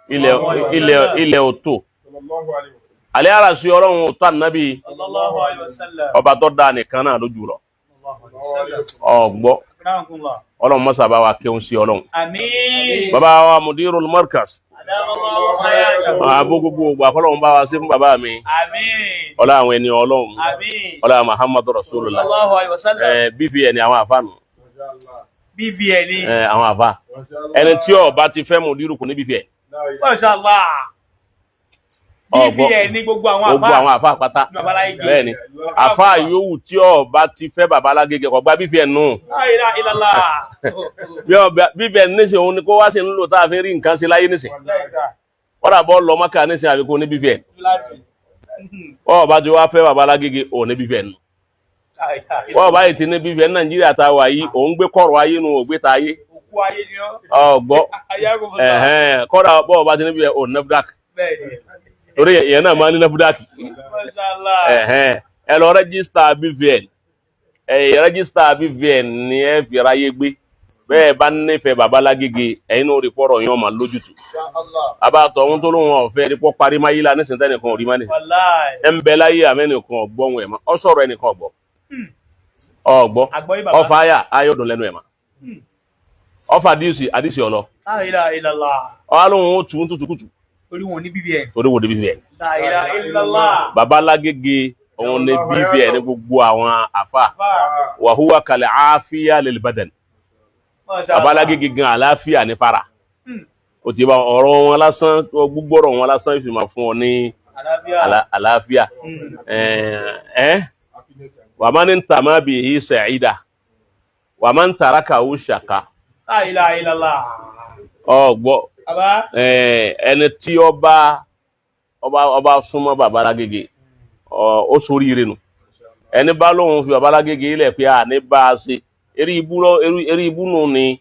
Ilẹ̀ ilẹ̀ ilẹ̀ ò tó. Sallallahu alayhi wa sallam. Alẹ́ ara sí Ọlọ́run ò tó ànábì. Sallallahu alayhi wa sallam. Ọba tó dáa nìkan náà lójú lọ. Sallallahu alayhi wa sallam. Ọgbọ́. Akramakumullah. Ọlọ́run mọ́sá bá wa kéwọn sí Ọlọ́run. Àmín. Bàbá wa Mudirul Markaz. Adamallahu hayatahu. Àbó gbogbo ògbà kọ́lọ́run bá wa ṣe fún bàbá mi. Àmín. Ọlá àwọn ẹni Ọlọ́run. Àmín. Ọlá Muhammadu Rasulullah. Sallallahu alayhi wa sallam. Ẹ bífi ẹni àwọn àfa nù. Masha Allah. BVN ni. Ẹ àwọn àfa. Masha Allah. Ẹni tí ó bá ti fẹ́ mùdírù kò ní bífi ẹ. La ilaha. Masha Allah. Ọgbọ́. BVN ni gbogbo àwọn Gbogbo àfáà. àwọn àfa pátá. Ní Babalágége. Bẹ́ẹ̀ni, àfa yòówù tí ó bá ti fẹ́ Babalágége kò gba bífi ẹ nù. La ilaha illallah. Bí ọba bífi ẹ nísìn, òun ni kó wá sí ń lò tá a fi rí nǹkan ṣe láyé nísìn. Kọ́dà bọ́ lọ Mọ́kà nísìn, àbíkó ní bífi ẹ. Kíláàsì. Wọ́n bá ti wá fẹ́ Babalágége, òun ní bífi ẹ nù. La ilaha illallah. Wọ́n bá yìí ti ní bífi ẹ ní Nàìjíríà tá a wà yìí, òun gbé kọ̀rọ̀ ayé nu, ògbé ta ayé. Òkú ayé ni ọ́. Ọgbọ́. Ayakumullah. Ẹ̀hẹ́n, kọ́dà bọ́ bá ti ní bífi ẹ, òun NAFDAC. Bẹ́ẹ̀ni. Torí ìyẹn náà máa ní NAFDAC. Masha Allah. Ẹ̀hẹ́n, ẹ lọ register BVN. Ẹ register BVN ni ẹ fi ráyé gbé. Bẹ́ẹ̀ bá nífẹ̀ẹ́ Babalágége, ẹ̀yin náà rí pọ̀rọ̀ yẹn ọmọ lójútùú. Insha Allah. Abáàtọ̀ ohun tó lóun ọ̀fẹ́ rí pọ́ parí máyé la nísìnyí, tẹ́nìkan ò rí má nísìnyí. Wallahi. Ẹ ń bẹ láyé, àmẹ́nìkan ọ̀gbọ́n ẹ̀ mọ́ ọ sọ̀rọ̀, ẹnìkan ọ̀gbọ́ ọ̀gbọ́. Àgbọ́yé bàbá. Ọfà àyà ayọ̀dùn lẹ́nu ẹ̀ mọ́, ọfà àdìsí àdìsí ọ̀lọ́. La ilaha illallah. Ọ̀hán lóhun ó tù ú tutù kùtù. Orí wọn ní BVN. Torí wo ni BVN? La ilaha illallah. Babalágége, òun ni BVN ní gbogbo àwọn àfà. Àfáà. Wàhúwà kàlẹ̀ àáfíà lil badan. Masha Allah. Babalágége gan àláfíà ní fara. O ti bá ọ̀rọ̀ wọn lásán, gbogbo ọ̀rọ̀ wọn lásán ìfìmọ̀ fún ọ ní Àlàáfíà. àlàáfíà. Ẹ wà má ní ntàmá bì í sa'ida, wà má ń tàràkà ó ṣàkà. La ilaha illallah. Ọgbọ. Bàbá. Ẹni tí ọba súnmọ́ Babalágége, ó sóríire nù. Ẹni bá lóun fi Babalágége ilẹ̀ pé a ní bá a ṣe eré ibú lọ, eré ibú nù ni.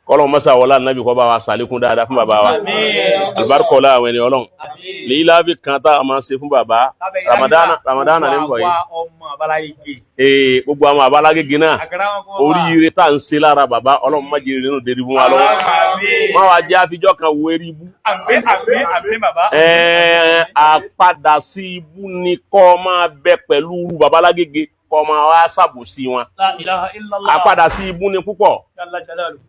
Kọ́lọ́ mọ́sá wọlé ànábì kọ́ bá wa sàlékún dáadáa fún bàbá wa. Àmín. Alibarikọ́lá àwọn ẹni Ọlọ́run. Àmín. Lèyí kan tá a máa ṣe fún bàbá Ramadana, Ramadana ní bọ̀ yìí. Gbogbo àwa ọmọ Babalágége. Ee, gbogbo àwọn Babalágége náà, Akramakumullah. oríire tá à ń ṣe lára bàbá, Ọlọ́run má jẹ́ nínú dérí fún wa lọ́wọ́. Àmín. Má wàá jẹ́ àfijọ́ kan wo eré ibú. Àmín, àmín, àmín bàbá. Ẹ̀ẹ́n, àpadà sí ibú ni kọ́ máa bẹ pẹ̀lú irú Babalágége, kọ́ máa wá ṣàbòsí wọn. La ilaha illallah. Àpadà sí ibú ni púpọ̀. Jalla jalaluhu.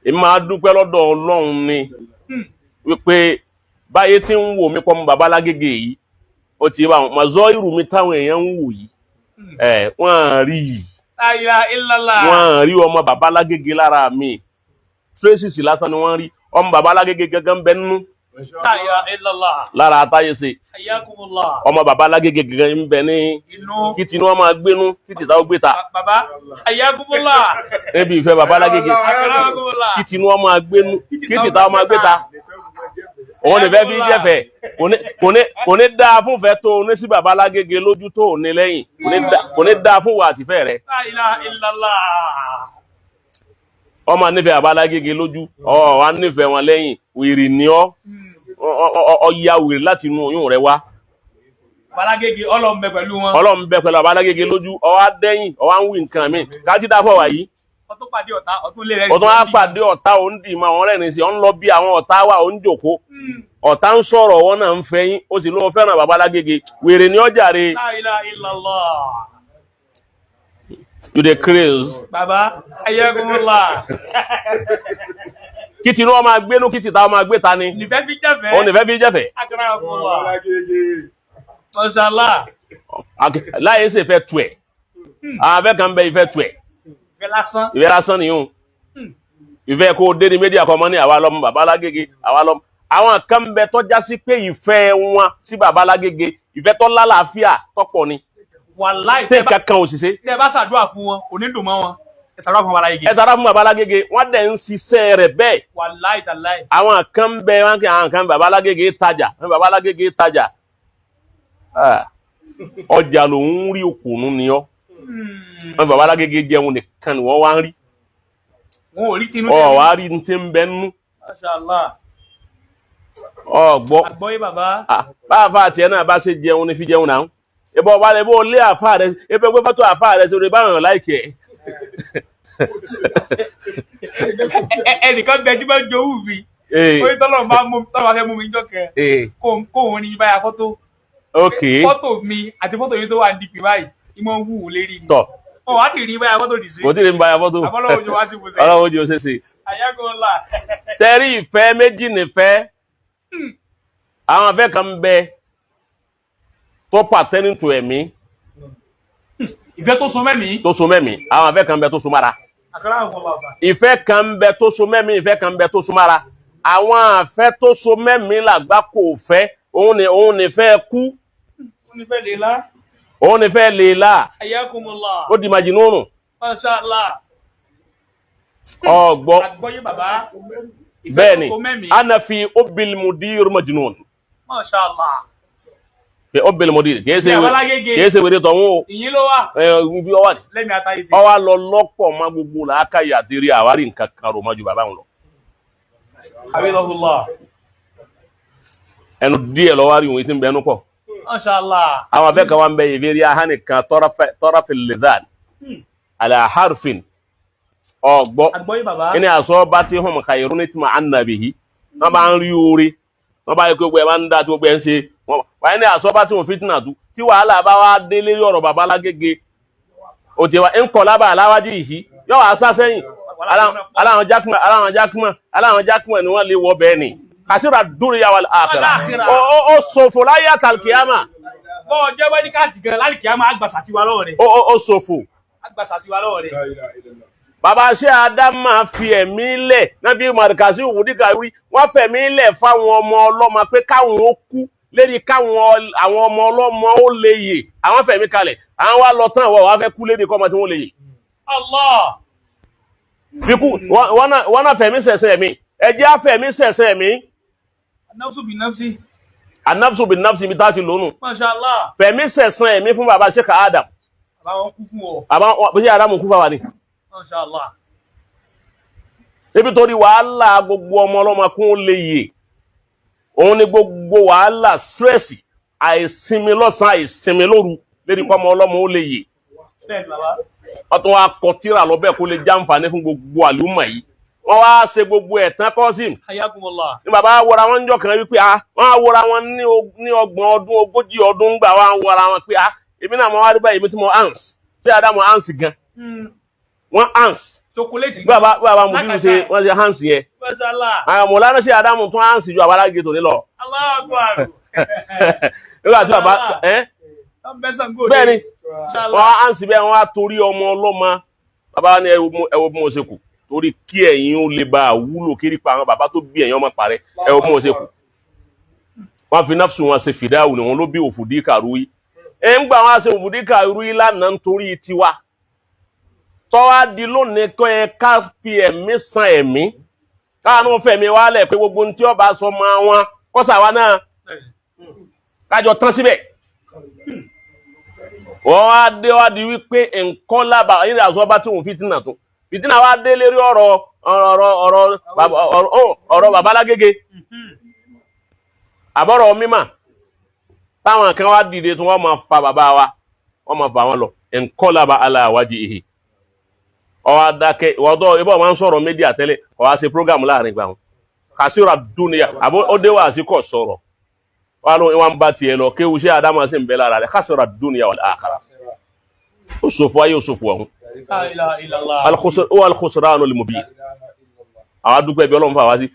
Èmi máa dúpẹ́ lọ́dọ̀ Ọlọ́run ni wípé báyé tí ń wò mí kọ́ mọ́ Babalágége yìí, ó ti bá wọn màzọ́ irú mi táwọn èèyàn ń wò yìí, ẹ̀ wọ́n á rí yìí. La ilaha illallah. Wọ́n á rí ọmọ Babalágége lára mi, traces lásán ni wọ́n rí. Ọmọ Babalágége gángan bẹ nínú. La ilaha illallah. Lára àtàyè ṣe. Hayyakumullah. Ọmọ Babalágége gángan ń bẹ ní Inú. kí tinú ọmọ gbénú, kí tìta ó gbé ta. Bàbá. Hayyakumullah. Níbi ìfẹ́ Babalágége, Akramakumullah. kí tinú ọmọ gbénú, kí tìta ọmọ gbé ta, òun ní fẹ́ fi jẹ́fẹ̀. Kò ní dáa fúnfẹ́ tó o ní sí Babalágége lójú tó o ní lẹ́yìn. Kò ní dáa fún wa àtìfẹ́ rẹ. La ilaha illallah. Ọmọ nífẹ̀ẹ́ Babalágége lójú, ọ wa nífẹ̀ẹ́ wọn lẹ́yìn, wèrè ni ọ́. Ọ ya wèrè láti inú oyún rẹ wá. Babalágége, Ọlọ́run bẹ pẹ̀lú wọn. Ọlọ́run bẹ pẹ̀lú Babalágége lójú, ọ wá dẹ́yìn, ọ wá ń wí nǹkan mi kájí dáfọ̀ wá yìí. Ọtún pàdé ọ̀tá, ọtún lé rẹ̀. Ọtún wá pàdé ọ̀tá, òun dì mọ́ àwọn rẹ̀rìn sí, ọ ń lọ bí àwọn ọ̀tá wà, òun jòkó, ọ̀tá ń sọ̀rọ̀, wọn náà ń fẹ́yìn, ó sì lóun fẹ́ràn Babalágége. Wèrè ni ọjà rè. La ilaha illallah. You dey craze. Bàbá, hayyakumullah. Kí tinú ọmọ agbénú, kí tìta ọmọ agbé ta ni. Nífẹ̀ẹ́ fi jẹ́fẹ̀ẹ́. Òun nífẹ̀ẹ́ fi jẹ́fẹ̀ẹ́. Akramakumullah. Mashallah. Láyé ṣe fẹ́ tu ẹ̀, àwọn afẹ́ kan bẹ ìfẹ́ tu ẹ̀. Ìfẹ́ lásán. Ìfẹ́ lásán nìyún. Ìfẹ́ kó o dé ní méjì àkọ́mọ́ ní àwa lọ́mọ Babalágége, àwa lọ́mọ. Àwọn kan bẹ tọ́já sí pé ìfẹ́ wọn sí Babalágége, ìfẹ́ tó lálàáfíà tọ́pọ̀ ni. Wàláì. Tẹ́ kankan ò sì ṣe. Tẹ́ bá ṣàdúrà fún wọn, kò ní dùn mọ́ wọn. Ẹ ṣàdúrà fún Babalágége. Ẹ tara fún Babalágége, wọ́n dẹ̀ ń ṣiṣẹ́ rẹ̀ bẹ́ẹ̀. Wàláì tàláì. Àwọn kan bẹ wọn kí àwọn kan Babalágége tajà, Babalágége tajà. Ah, ọjà lòún rí, òkùnú ni ọ wọn. Babalágége jẹun nìkan ni wọ́n wá ń rí. Wọn ò rí tinú. Ọ wá rí ní tí ń bẹ nú. Mashallah. Ọ gbọ́. Àgbọ́yé bàbá. Ah, bá àfa àti ẹ náà bá ṣe jẹun ní fi jẹun náà, ebọ ọba rẹ bó lé àfa rẹ, ebe gbé fọ́tò àfa rẹ sórí báwọn láìkẹ. Ẹnìkan bẹ tí bá ń jowú mi. Ó ní tọ́lọ́run bá mú tọ́lọ́run bá fẹ́ mú mi jọ́ kẹ kóun ní báyà fọ́tò. Ok. Fọ́tò mi àti fọ́tò mi tó wà ní DP báyìí ìmọ̀ ń wù ú lérí mi. Tọ. Ọ̀ wá ti rí báyà fọ́tò dì sí. Kò tí ì rí báyà fọ́tò. Àbọ́lọ́wọ́ ojú wa ti bù sẹ́. Ọlọ́wọ́ ojú ó ṣe ṣe. Àyákọ́lá. Sẹ́rí ìfẹ́ méjì nìfẹ́. Àwọn afẹ́ kan ń bẹ tó pàtẹ́nì tó ẹ̀mí. Ìfẹ́ tó so mẹ́mí. Tó so mẹ́mí. Àwọn afẹ́ kan ń bẹ tó so mára. Àkàrà àwọn ọmọ bàbá. Ìfẹ́ kan ń bẹ tó so mẹ́mí, ìfẹ́ kan ń bẹ tó so mára. Àwọn afẹ́ tó so mẹ́mí làgbá kò fẹ́. Òun ni fẹ́ kú. Ó ní fẹ́ lè lá. Òun ni fẹ́ lè là. Ayakumullah. Ó di màjínúrùn. Masha Allah. Ọgbọ́. Àgbọ́yé bàbá. Ìfẹ́ Bẹ́ẹ̀ tó ni so mẹ́mí. ana fi obil mudir majnun. Masha Allah. Fi obil mudir kìí ṣe Ní Abalágége. kìí ṣe wèrè tọ̀hún o. Ìyín ló wà. Ẹ bí ọwà ni. Lẹ́mi àtàyè sí. Ọwà lọ lọ́pọ̀ má gbogbo làákàyè àti rí àwárí nǹkan kan rò má ju bàbá wọn lọ. Abidahullah. Ẹnu díẹ̀ lọ́wọ́ rí òun tí ń bẹ ẹnu pọ̀. Masha Allah. Àwọn afẹ́ kan wá ń bẹ ìbéèrè ahánì kan tọ́rọ́fẹ̀ lẹ́dàn àlà harfin ọgbọ́. Àgbọ́yé bàbá. Ẹni àsọ bá ti hàn mọ̀ká ìrún ní tìmọ̀ ànàbìhí. Wọ́n bá ń rí oore. Wọ́n bá yẹ kí gbogbo ẹ̀ bá ń dá tí gbogbo ẹ̀ ń ṣe. Wọ́n ní àsọ bá tí wọ́n fìtínà tú. Tí wàhálà bá wá dé lérí ọ̀rọ̀ bàbá Lágége. Òtí wa ń kọ̀ lábà aláwájú yìí. Yọ wá sá sẹ́yìn. Aláwọn jákùmọ̀ aláwọn jákùmọ̀ aláwọn jákùmọ̀ ni wọ́n lè wọ bẹ́ẹ̀ ni. Kàṣírà dúró yà wà àkàrà. Ó ṣòfò láyé àtàlùkìyàmà. Bọ́ ọ jẹ́ wẹ́ní káàsì gan lálìkí á máa gbàsà tiwa lọ́wọ́ rẹ̀. Ó ṣòfò. Agbàsà tiwa lọ́wọ́ rẹ̀. La ilaha illallah. Bàbá ṣé Ádámà fi ẹ̀mí lẹ̀ nábì Màrìkàsí òwúdíkà rí wọ́n fẹ̀mí lẹ̀ fáwọn ọmọ ọlọ́mọ pé káwọn ó kú lérí káwọn àwọn ọmọ ọlọ́mọ ó lè yè àwọn fẹ̀mí kalẹ̀ àwọn wá lọ tán àwọn wá fẹ́ kú lérí kọ́mọ tí wọ́n lè yè. Allah. Bíkú wọ́n náà fẹ̀mí sẹ̀sẹ̀ mi ẹ jẹ́ á fẹ̀mí sẹ̀sẹ̀ mi. Nafsu bi nafsi. Anafsu bin nafsi mi tá a ti lónù. Masha Allah. Fẹ̀mí sẹ̀sẹ̀ mi fún bàbá Sheikh Adam. Bàbá wọn kú fún ọ. Bàbá ṣé Ádámù kú fáwa ni. Masha Allah. Níbi torí wàhálà gbogbo ọmọ ọlọ́mọ kún ó lè yè òun ni gbogbo wàhálà stress àìsinmi lọ́sàn-án àìsinmi lóru lérí kọ́ ọmọ ọlọ́mọ ó lè yè. Bẹ́ẹ̀ ni bàbá. Wọ́n tún wá kọ tírà lọ bẹ́ẹ̀ kó lè jàǹfààní fún gbogbo àlùmọ̀ yìí. Wọ́n wá ṣe gbogbo ẹ̀ tán kọ́sìm. Ayakumullah. Ní bàbá wọra wọn jọ kan wípé a wọ́n á wọra wọn ní 30 ọdún 40 ọdún gbà wọ́n á wọra wọn pé a èmi náà mo wá rí báyìí èmi tí mo hans ṣé Ádámù hans gan. Wọ́n hans. Chocolate. Bí bàbá mo bí ṣe wọ́n ṣe hans yẹn. Masha Allah. Àwọn mọ̀lánà ṣe Ádámù tún hans ju Abalágége tòní lọ. Allahu Akbar. Nígbà tí bàbá ẹ́ bẹ́ẹ̀ ni wọ́n á sì bẹ́ẹ̀ wọ́n á torí ọmọ ọlọ́mọ bàbá ní ẹ wo bí mo ṣe kù torí kí ẹ̀yin ó lè bá a wúlò kiri pa àwọn bàbá tó bí ẹ̀yin ọmọ parẹ́ ẹ wo bí mo ṣe kù. Wọ́n fi nafsu wọn ṣe fìdáwù ni wọn ló bí òfùdí kàrú yìí. Ẹ ń gbà wọn á ṣe òfùdí kàrú yìí lánàá nítorí tiwa. Tọ́wá di lónìí kọ́ ẹ ká fi ẹ̀mí san ẹ̀mí káàánú fẹ̀mí wálẹ̀ pé gbogbo ohun tí ọba sọ máa wọn kọ́sà wa náà kájọ tán síbẹ̀. Wọ́n wá dé wá di wípé nǹkan lába yìí ní àṣọ bá tí òun fìtínà tó fìtínà wá dé lérí ọ̀rọ̀ ọ̀rọ̀ ọ̀rọ̀ ọ̀rọ̀ bàbá Lágége àbọ̀rọ̀ mímà táwọn kan wá dìde tí wọ́n máa fa bàbá wa wọ́n máa fa wọn lọ nǹkan lába aláwájú ìhì ọwọ́ adákẹ́ ìwọ́dọ̀ ibà wọn sọ̀rọ̀ mídíà tẹ́lẹ̀ ọwọ́ àṣẹ prógámù láàrin ìgbà wọn kàṣírà dúnìyà àbó ó dé wá sí kò sọ̀rọ̀ wọn ló wọn bá tiẹ̀ lọ kéwu ṣé Ádámù sì ń bẹ lára rẹ̀ kàṣírà dúnìyà wal akhirah ó ṣòfò ayé ó ṣòfò ọ̀hún. La ilaha illallah. Ó al-khusranul mubin. Àwọn adúpẹ́ ibi Ọlọ́run fà wá sí.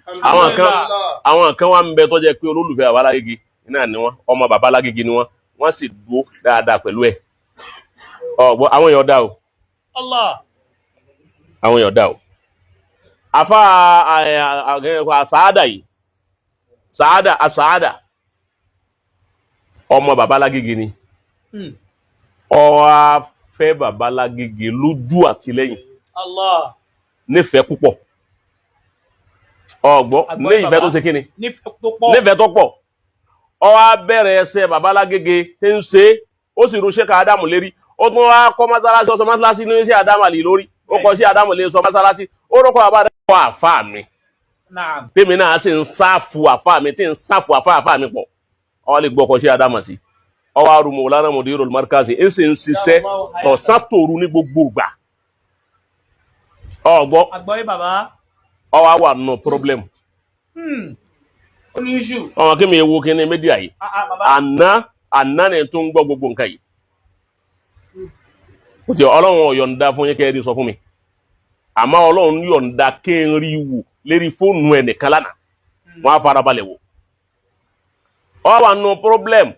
Àwọn kan wà ń bẹ tó jẹ́ pé olólùfẹ́ bàbá Lágége náà ni wọ́n ọmọ bàbá Lágége ni wọ́n wọ́n sì dúró dáadáa pẹ̀lú ẹ̀. Ọ̀gbọ́n àwọn èèyàn dá o. Allah. Àwọn èèyàn dá o. Àfa àsàádà yìí sàádà àsàádà ọmọ bàbá Lágége ni. Ó wá fẹ́ bàbá Lágége lójú àti lẹ́yìn. Allah. Nífẹ̀ẹ́ púpọ̀. Ọ̀gbọ́n ní ìfẹ́ tó ṣe kíni. Nífẹ̀ẹ́ tó pọ̀. Nífẹ̀ẹ́ tó pọ̀. Ó wá bẹ̀rẹ̀ ẹsẹ̀ bàbá Lágége tí ń ṣe ó sì ru Sheikh Ádámù lérí. Ó tún wá kọ́ mọ́sálásí ọ̀sán mọ́sálásí ní sí Ádámù àlè lórí. Ó kọ́ sí Ádámù lè sọ mọ́sálásí. Ó rọ́kọ̀ bàbá rẹ̀ kọ́ àfa mi. Tèmi náà sì ń sáfù àfa mi tí ń sáfù àfa àfa mi pọ̀. Ó lè gbọ́kọ̀ sí Ádámù sí. Ó wá ru Mawlana Mudirul Markazi ń sì ń ṣiṣẹ́ tọ̀sán tòru ní gbogbo ìgbà. Ọ̀gbọ́n. Àgbọ́yé bàbá. Ó wá wà nù problem. Ó ní iṣu. Ọmọ kí mi ewu kí ni media yìí. Ah, ah, bàbá. Àná àná ni tó ń gbọ́ gbogbo nǹkan yìí. Kò tí Ọlọ́run ò yọ̀ǹda fún yín kẹ́ ẹ rí sọ fún mi, àmọ́ Ọlọ́run yọ̀ǹda kí n rí wò lérí fóònù ẹ̀ nìkan lánàá. Wọ́n á farabalẹ̀ wò. Ọ wà nù problem,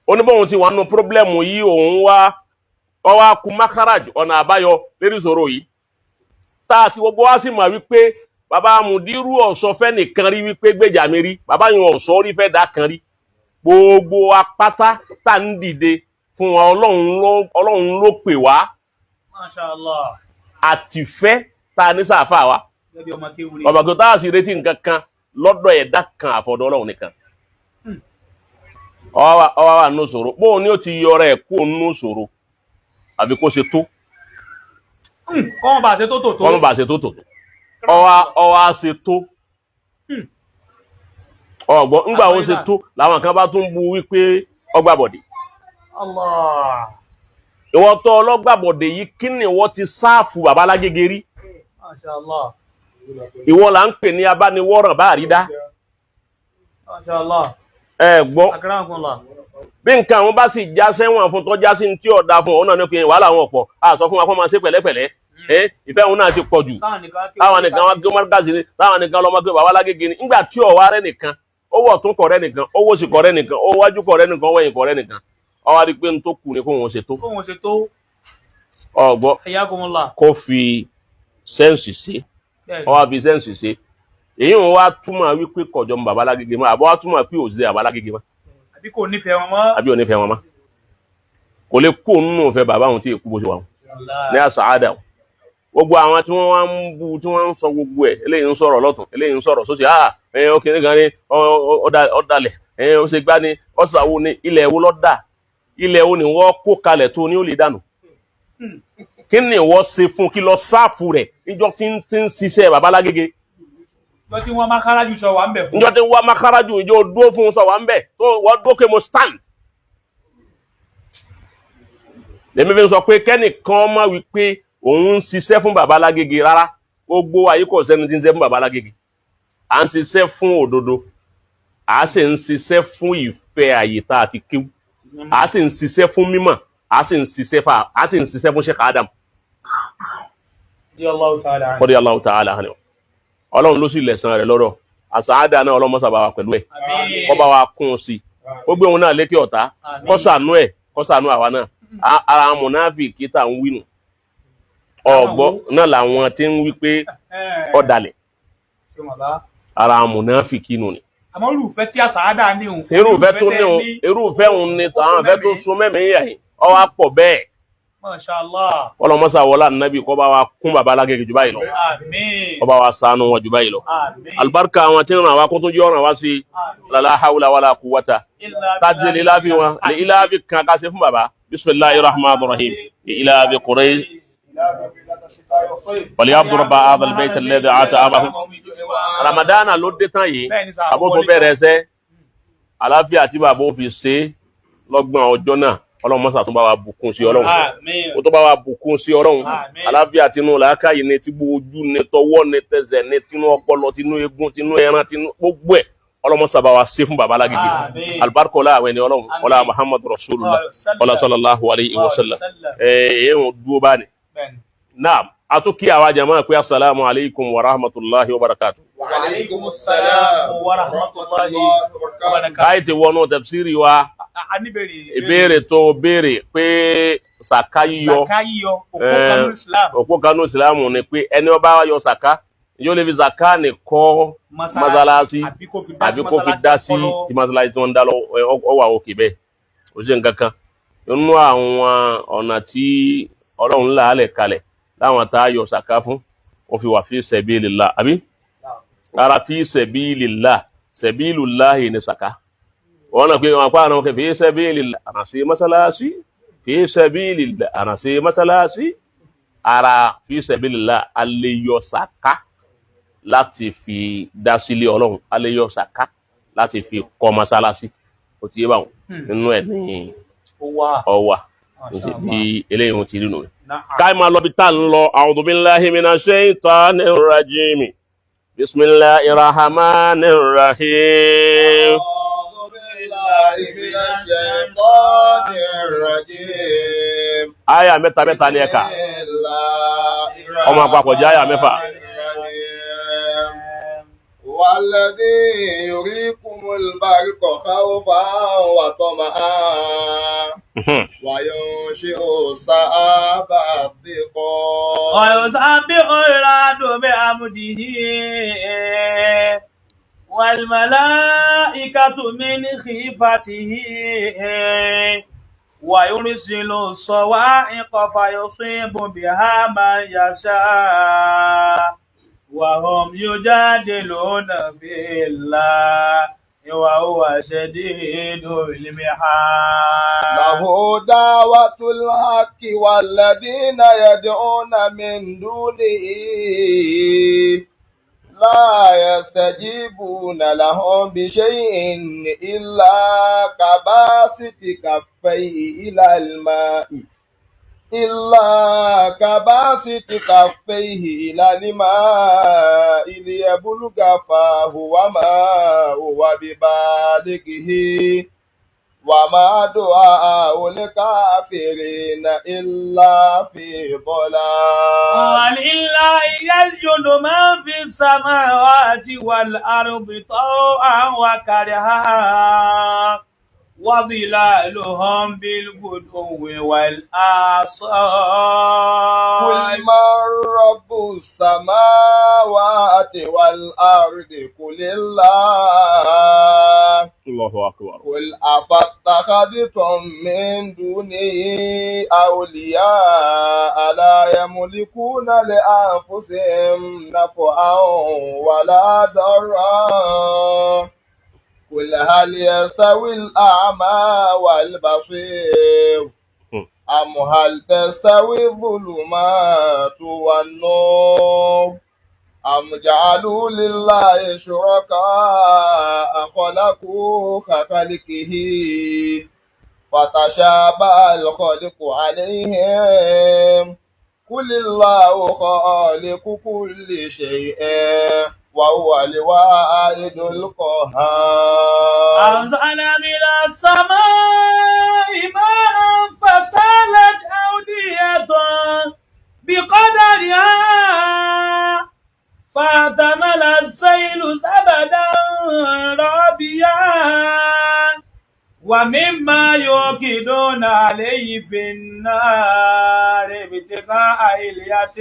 oníbòhun ti wà nù problem yìí. Òun wá ọ wá kú makaraj, ọ̀nà àbáyọ lérí ìṣòro yìí tá a sì gbogbo wa sì mọ̀ wípé bàbá Mùdírù ọ̀sọ́ fẹ́ nìkan rí wípé gbèjà mi rí, bàbá yẹn ọ̀sọ́ rí fẹ́ dá kan rí. Gbogbo apáta tá à ń dìde fún wa, Ọlọ́run ló pè wá. Masha Allah. Àtìfẹ́ tá a ní sáfà wa. Gẹ́gẹ́ bí ọmọ kéwúrí. Ọba kò tá a sì retí nǹkan kan lọ́dọ̀ ẹ̀dá kan àfọ̀dọ̀ Ọlọ́run nìkan. Ọwọ́ wa nù sòrò bóun ni ó ti yọrọ ẹ̀ kó nù sòrò àbí kó ṣe tó. Kọ́mọ bá ṣe tó tò tó. Kọ́mọ bá ṣe tó tò tó, ọwọ́ á ṣe tó. Ọgbọ́n ńgbà ó ṣe tó làwọn kan bá tún bu wípé ọgbàbọ̀dé. Allah. Ìwọ tó ọlọ́gbàbọ̀dé yìí, kí ni ìwọ ti sáàfù bàbá Lágége rí? Masha Allah. Ìwọ là ń pè ní abániwọ́ràn bá àrídá. Masha Allah. Ẹ gbọ́. Akramakumullah. Bí nǹkan àwọn bá sì já sẹ́wọ̀n fún tọ́já sí tí ọ̀dà fún ọ̀nà ní pé wàhálà àwọn ọ̀pọ̀ a sọ fún wa kó máa ṣe pẹ̀lẹ́pẹ̀lẹ́. Ẹ ìfẹ́ òun náà ti pọ̀ jù. Táwọn nìkan kéwú. Táwọn nìkan wá gbé mọ́ríkàsì ni, táwọn nìkan lọ́mọ gbé bàbá Lágége ni. Ńgbà tí ọ̀wá rẹ̀ nìkan, owó ọ̀tún kọ̀ rẹ̀ nìkan, owó sì kọ̀ rẹ̀ nìkan, owó wájú kọ̀ rẹ̀ nìkan, owó ẹ̀yìn kọ̀ rẹ̀ nìkan, ọwọ́ rí pé n tó kù ni kó wọn ṣe tó. Kóhun ṣe tó. Ọgbọ́. Hayyakumullah. Kó fi sense ṣe. Bẹ́ẹ̀ni. Ọwọ́ fi sense ṣe èyí wọn wá túmọ̀ wípé kọjọ mọ bàbá Lágége mọ́, àbọ̀ wá túmọ̀ pé òṣìṣẹ́ bàbá Lágége mọ́. Àbí kò nífẹ̀ẹ́ wọn mọ́. Àbí ò nífẹ̀ẹ́ wọn mọ́. Kò lè kó nínú ìfẹ́ bàbá òun tí èkú bó ṣe wà wọn Allah. ní àṣàádà o. Gbogbo àwọn tí wọ́n wá ń bu, tí wọ́n ń sọ gbogbo ẹ̀, eléyìí ń sọ̀rọ̀ lọ́tún, eléyìí ń sọ̀rọ̀ sósì, ẹ ọkùnrin kan ní ọ̀dàlẹ̀ ẹ ó ṣe gbá ní ọ̀sàwò ní ilẹ̀ wo lọ́dà, ilẹ̀ wo ni wọ́n kó kalẹ̀ tó ní ó lè dànù. Kí ni wọ́n ṣe fún kí lọ sáàfù rẹ̀ níjọ́ tí ń ṣiṣẹ́ bàbá Lágége? Lọ tí wọ́n máa kárájú sọ wà ń bẹ̀ fún. Níjọ́ tí ń wá makaraju, ìjọ dúró fún sọ wà ń bẹ̀ tó wọ́n dúró pé mo stand. Lèmi fi sọ pé kẹ́nìkan má wí pé òun ń ṣiṣẹ́ fún bàbá Lágége rárá. Gbogbo ayé kò sẹ́ni tí ń ṣiṣẹ́ fún bàbá Lágége. À ń ṣiṣẹ́ fún òdodo, à sì ń ṣiṣẹ́ fún ìfẹ́ àyè tá a ti kéwú, à sì ń ṣiṣẹ́ fún mímọ̀, à sì ń ṣiṣẹ́ fà, à sì ń ṣiṣẹ́ fún Sheikh Adam. Radiyallahu ta'ala anhu. Radiyallahu ta'ala anhu. Ọlọ́run ló sì lẹ̀san rẹ̀ lọ́rọ̀ àṣàádà náà. Ọlọ́run mọ́sàbá wa pẹ̀lú ẹ̀. Àmín. Kó bá wa kún un sí i, ó gbé òun náà lékè ọ̀tá. Àmín. Kó ṣàánú ẹ̀, kó ṣàánú àwa náà. Ara mùnáfíkí tá à ń wí nù, ọ̀gbọ́ náà làwọn tí ń wí pé ọ̀dàlẹ̀. Ṣé wọn bá. Ara mùnáfíkí nù ni. Àmọ́ irúfẹ́ tí àṣàádà ní òun. Irúfẹ́ tó ní òun, irúfẹ́ òun ni àwọn ìfẹ́ tó sún mẹ́mìí yà yìí ọwọ́ àpọ̀ bẹ́ẹ̀. Masha Allah. Ọlọ́mọsà wọlé ànábì kó bá wa kún bàbá Lágége jù báyìí lọ. Àmín. Kó bá wa ṣàánú wọn jù báyìí lọ. Àmín. Alibarika àwọn tí ń ràn wá kó tó jẹ́ ọ̀ràn wá sí. Lálá hawla wàlá quwwata. Illa kájí lè láfi wọn lè iláfi kan ká ṣe fún bàbá. Bismillahir rahmanir rahim. Iláfi Quraysh. Wàlíyàbùrọ̀ bá hadha al-bayt alladhi at'amahum. Ramadana ló dé tán yìí. Bẹ́ẹ̀ni sà. Àbó tó bẹ̀rẹ̀ ẹsẹ̀ àlàáfíà tí bàbá ó fi ṣe é lọ́gbọ̀n ọjọ́ náà, Ọlọ́run mọ́sà tó bá wa bùkún sí Ọlọ́run. Àmín. Ó tó bá wa bùkún sí Ọlọ́run. Àmín. Àlàáfíà tinú làákàyè ni, tí ojú ni, tọwọ́ ni, tẹsẹ̀ ni, tinú ọpọlọ, tinú egun, tinú ẹran, tinú gbogbo ẹ̀, Ọlọ́run mọ́sà bá wa ṣe fún bàbá Lágége. Àmín. Alibarika àwọn ẹni Ọlọ́run. Àmín. Ọlá Muhammadu Rasulullah, ọlá sallallahu alayhi wa sallam. Ẹ ẹ ń dúró bá ní. Bẹ́ẹ̀ni. Naam, a tún kí àwa jama pé asalaamu alaykum wa rahmatulahi wa barakatu. Wa alaykum assalam Wa rahmatullahi wa barakatuh. Káyì ti wọnú tafsiri wa. A ní béèrè. Ìbéèrè tó béèrè pé sàká yíyọ. Sàká yíyọ, òpó kanú Islam. Òpó kanú ìsìlámù ni pé ẹni ó bá yọ sàká yóò lè fi sàká ní kọ́ mọ́sálásí, àbí kó fi dá sí àbí kó fi dá sí mọ́sálásí tí mọ́sálásí tí wọ́n ń dá lọ. Ọ wà òkè bẹ́ẹ̀, ó ṣe nǹkan kan nínú àwọn ọ̀nà tí Ọlọ́run là á lẹ̀ kalẹ̀ láwọn tá a yọ sàká fún, ó fi wà fi sabilillah, àbí ara fi sabilillah, sabilillahi ní sàká wọn náà pé wọn pa àwọn fi sabilillah àrànṣe mọ́sálásí, fi sabilillah àrànṣe mọ́sálásí, ara fi sabilillah. A lè yọ sàká láti fi dá sílé Ọlọ́run, a lè yọ sàká láti fi kọ́ mọ́sálásí. Ó ti yé báwọn, nínú ẹ̀ ní Ó wà. ọwà Masha Allah. bí eléyìí wọn ti rí nù. Na'am. Káì máa lọ bí tá à ń lọ. A'udhu billahi minash shaitanir rajim. Bismillahir rahmanir rahim. أعوذ بالله من الشيطان الرجيم. Aya mẹ́ta mẹ́ta ni ẹ kà. Ọmọ àpapọ̀ jẹ́ àyà 6. والذي يريكم البرق خوفا وطمعا وينشئ السحاب الثقال. ويسبح الرعد بحمده والملائكة من خيفته ويرسل الصواعق فيصيب بها من يشاء وهم يجادلون في الله وهو شديد المحال. له دعوة الحق والذين يدعون من دونه لا يستجيبون لهم بشيء إلا كباسط كفيه إلى الماء إلا كباسط كفيه إلى الماء ليبلغ فاه وما هو ببالغه وما دعاء الكافرين إلا في ضلال. ولله يسجد من في السماوات والأرض طوعا وكرها وظلالهم بالغدو والآصال. قل من رب السماوات والأرض قل الله. Allahu akbar. قل أفاتخذتم من دونه أولياء لا يملكون لأنفسهم نفعا ولا ضرا. قل هل يستوي الأعمى والبصير أم هل تستوي الظلمات والنور أم جعلوا لله شركاء خلقوا كخلقه فتشابه الخلق عليهم. قل الله خالق كل شيء وهو الواحد القهار. أنزل من السماء ماء فسالت أودية بقدرها فاحتمل السيل زبدا رابيا ومما يوقدون عليه في النار ابتغاء حلية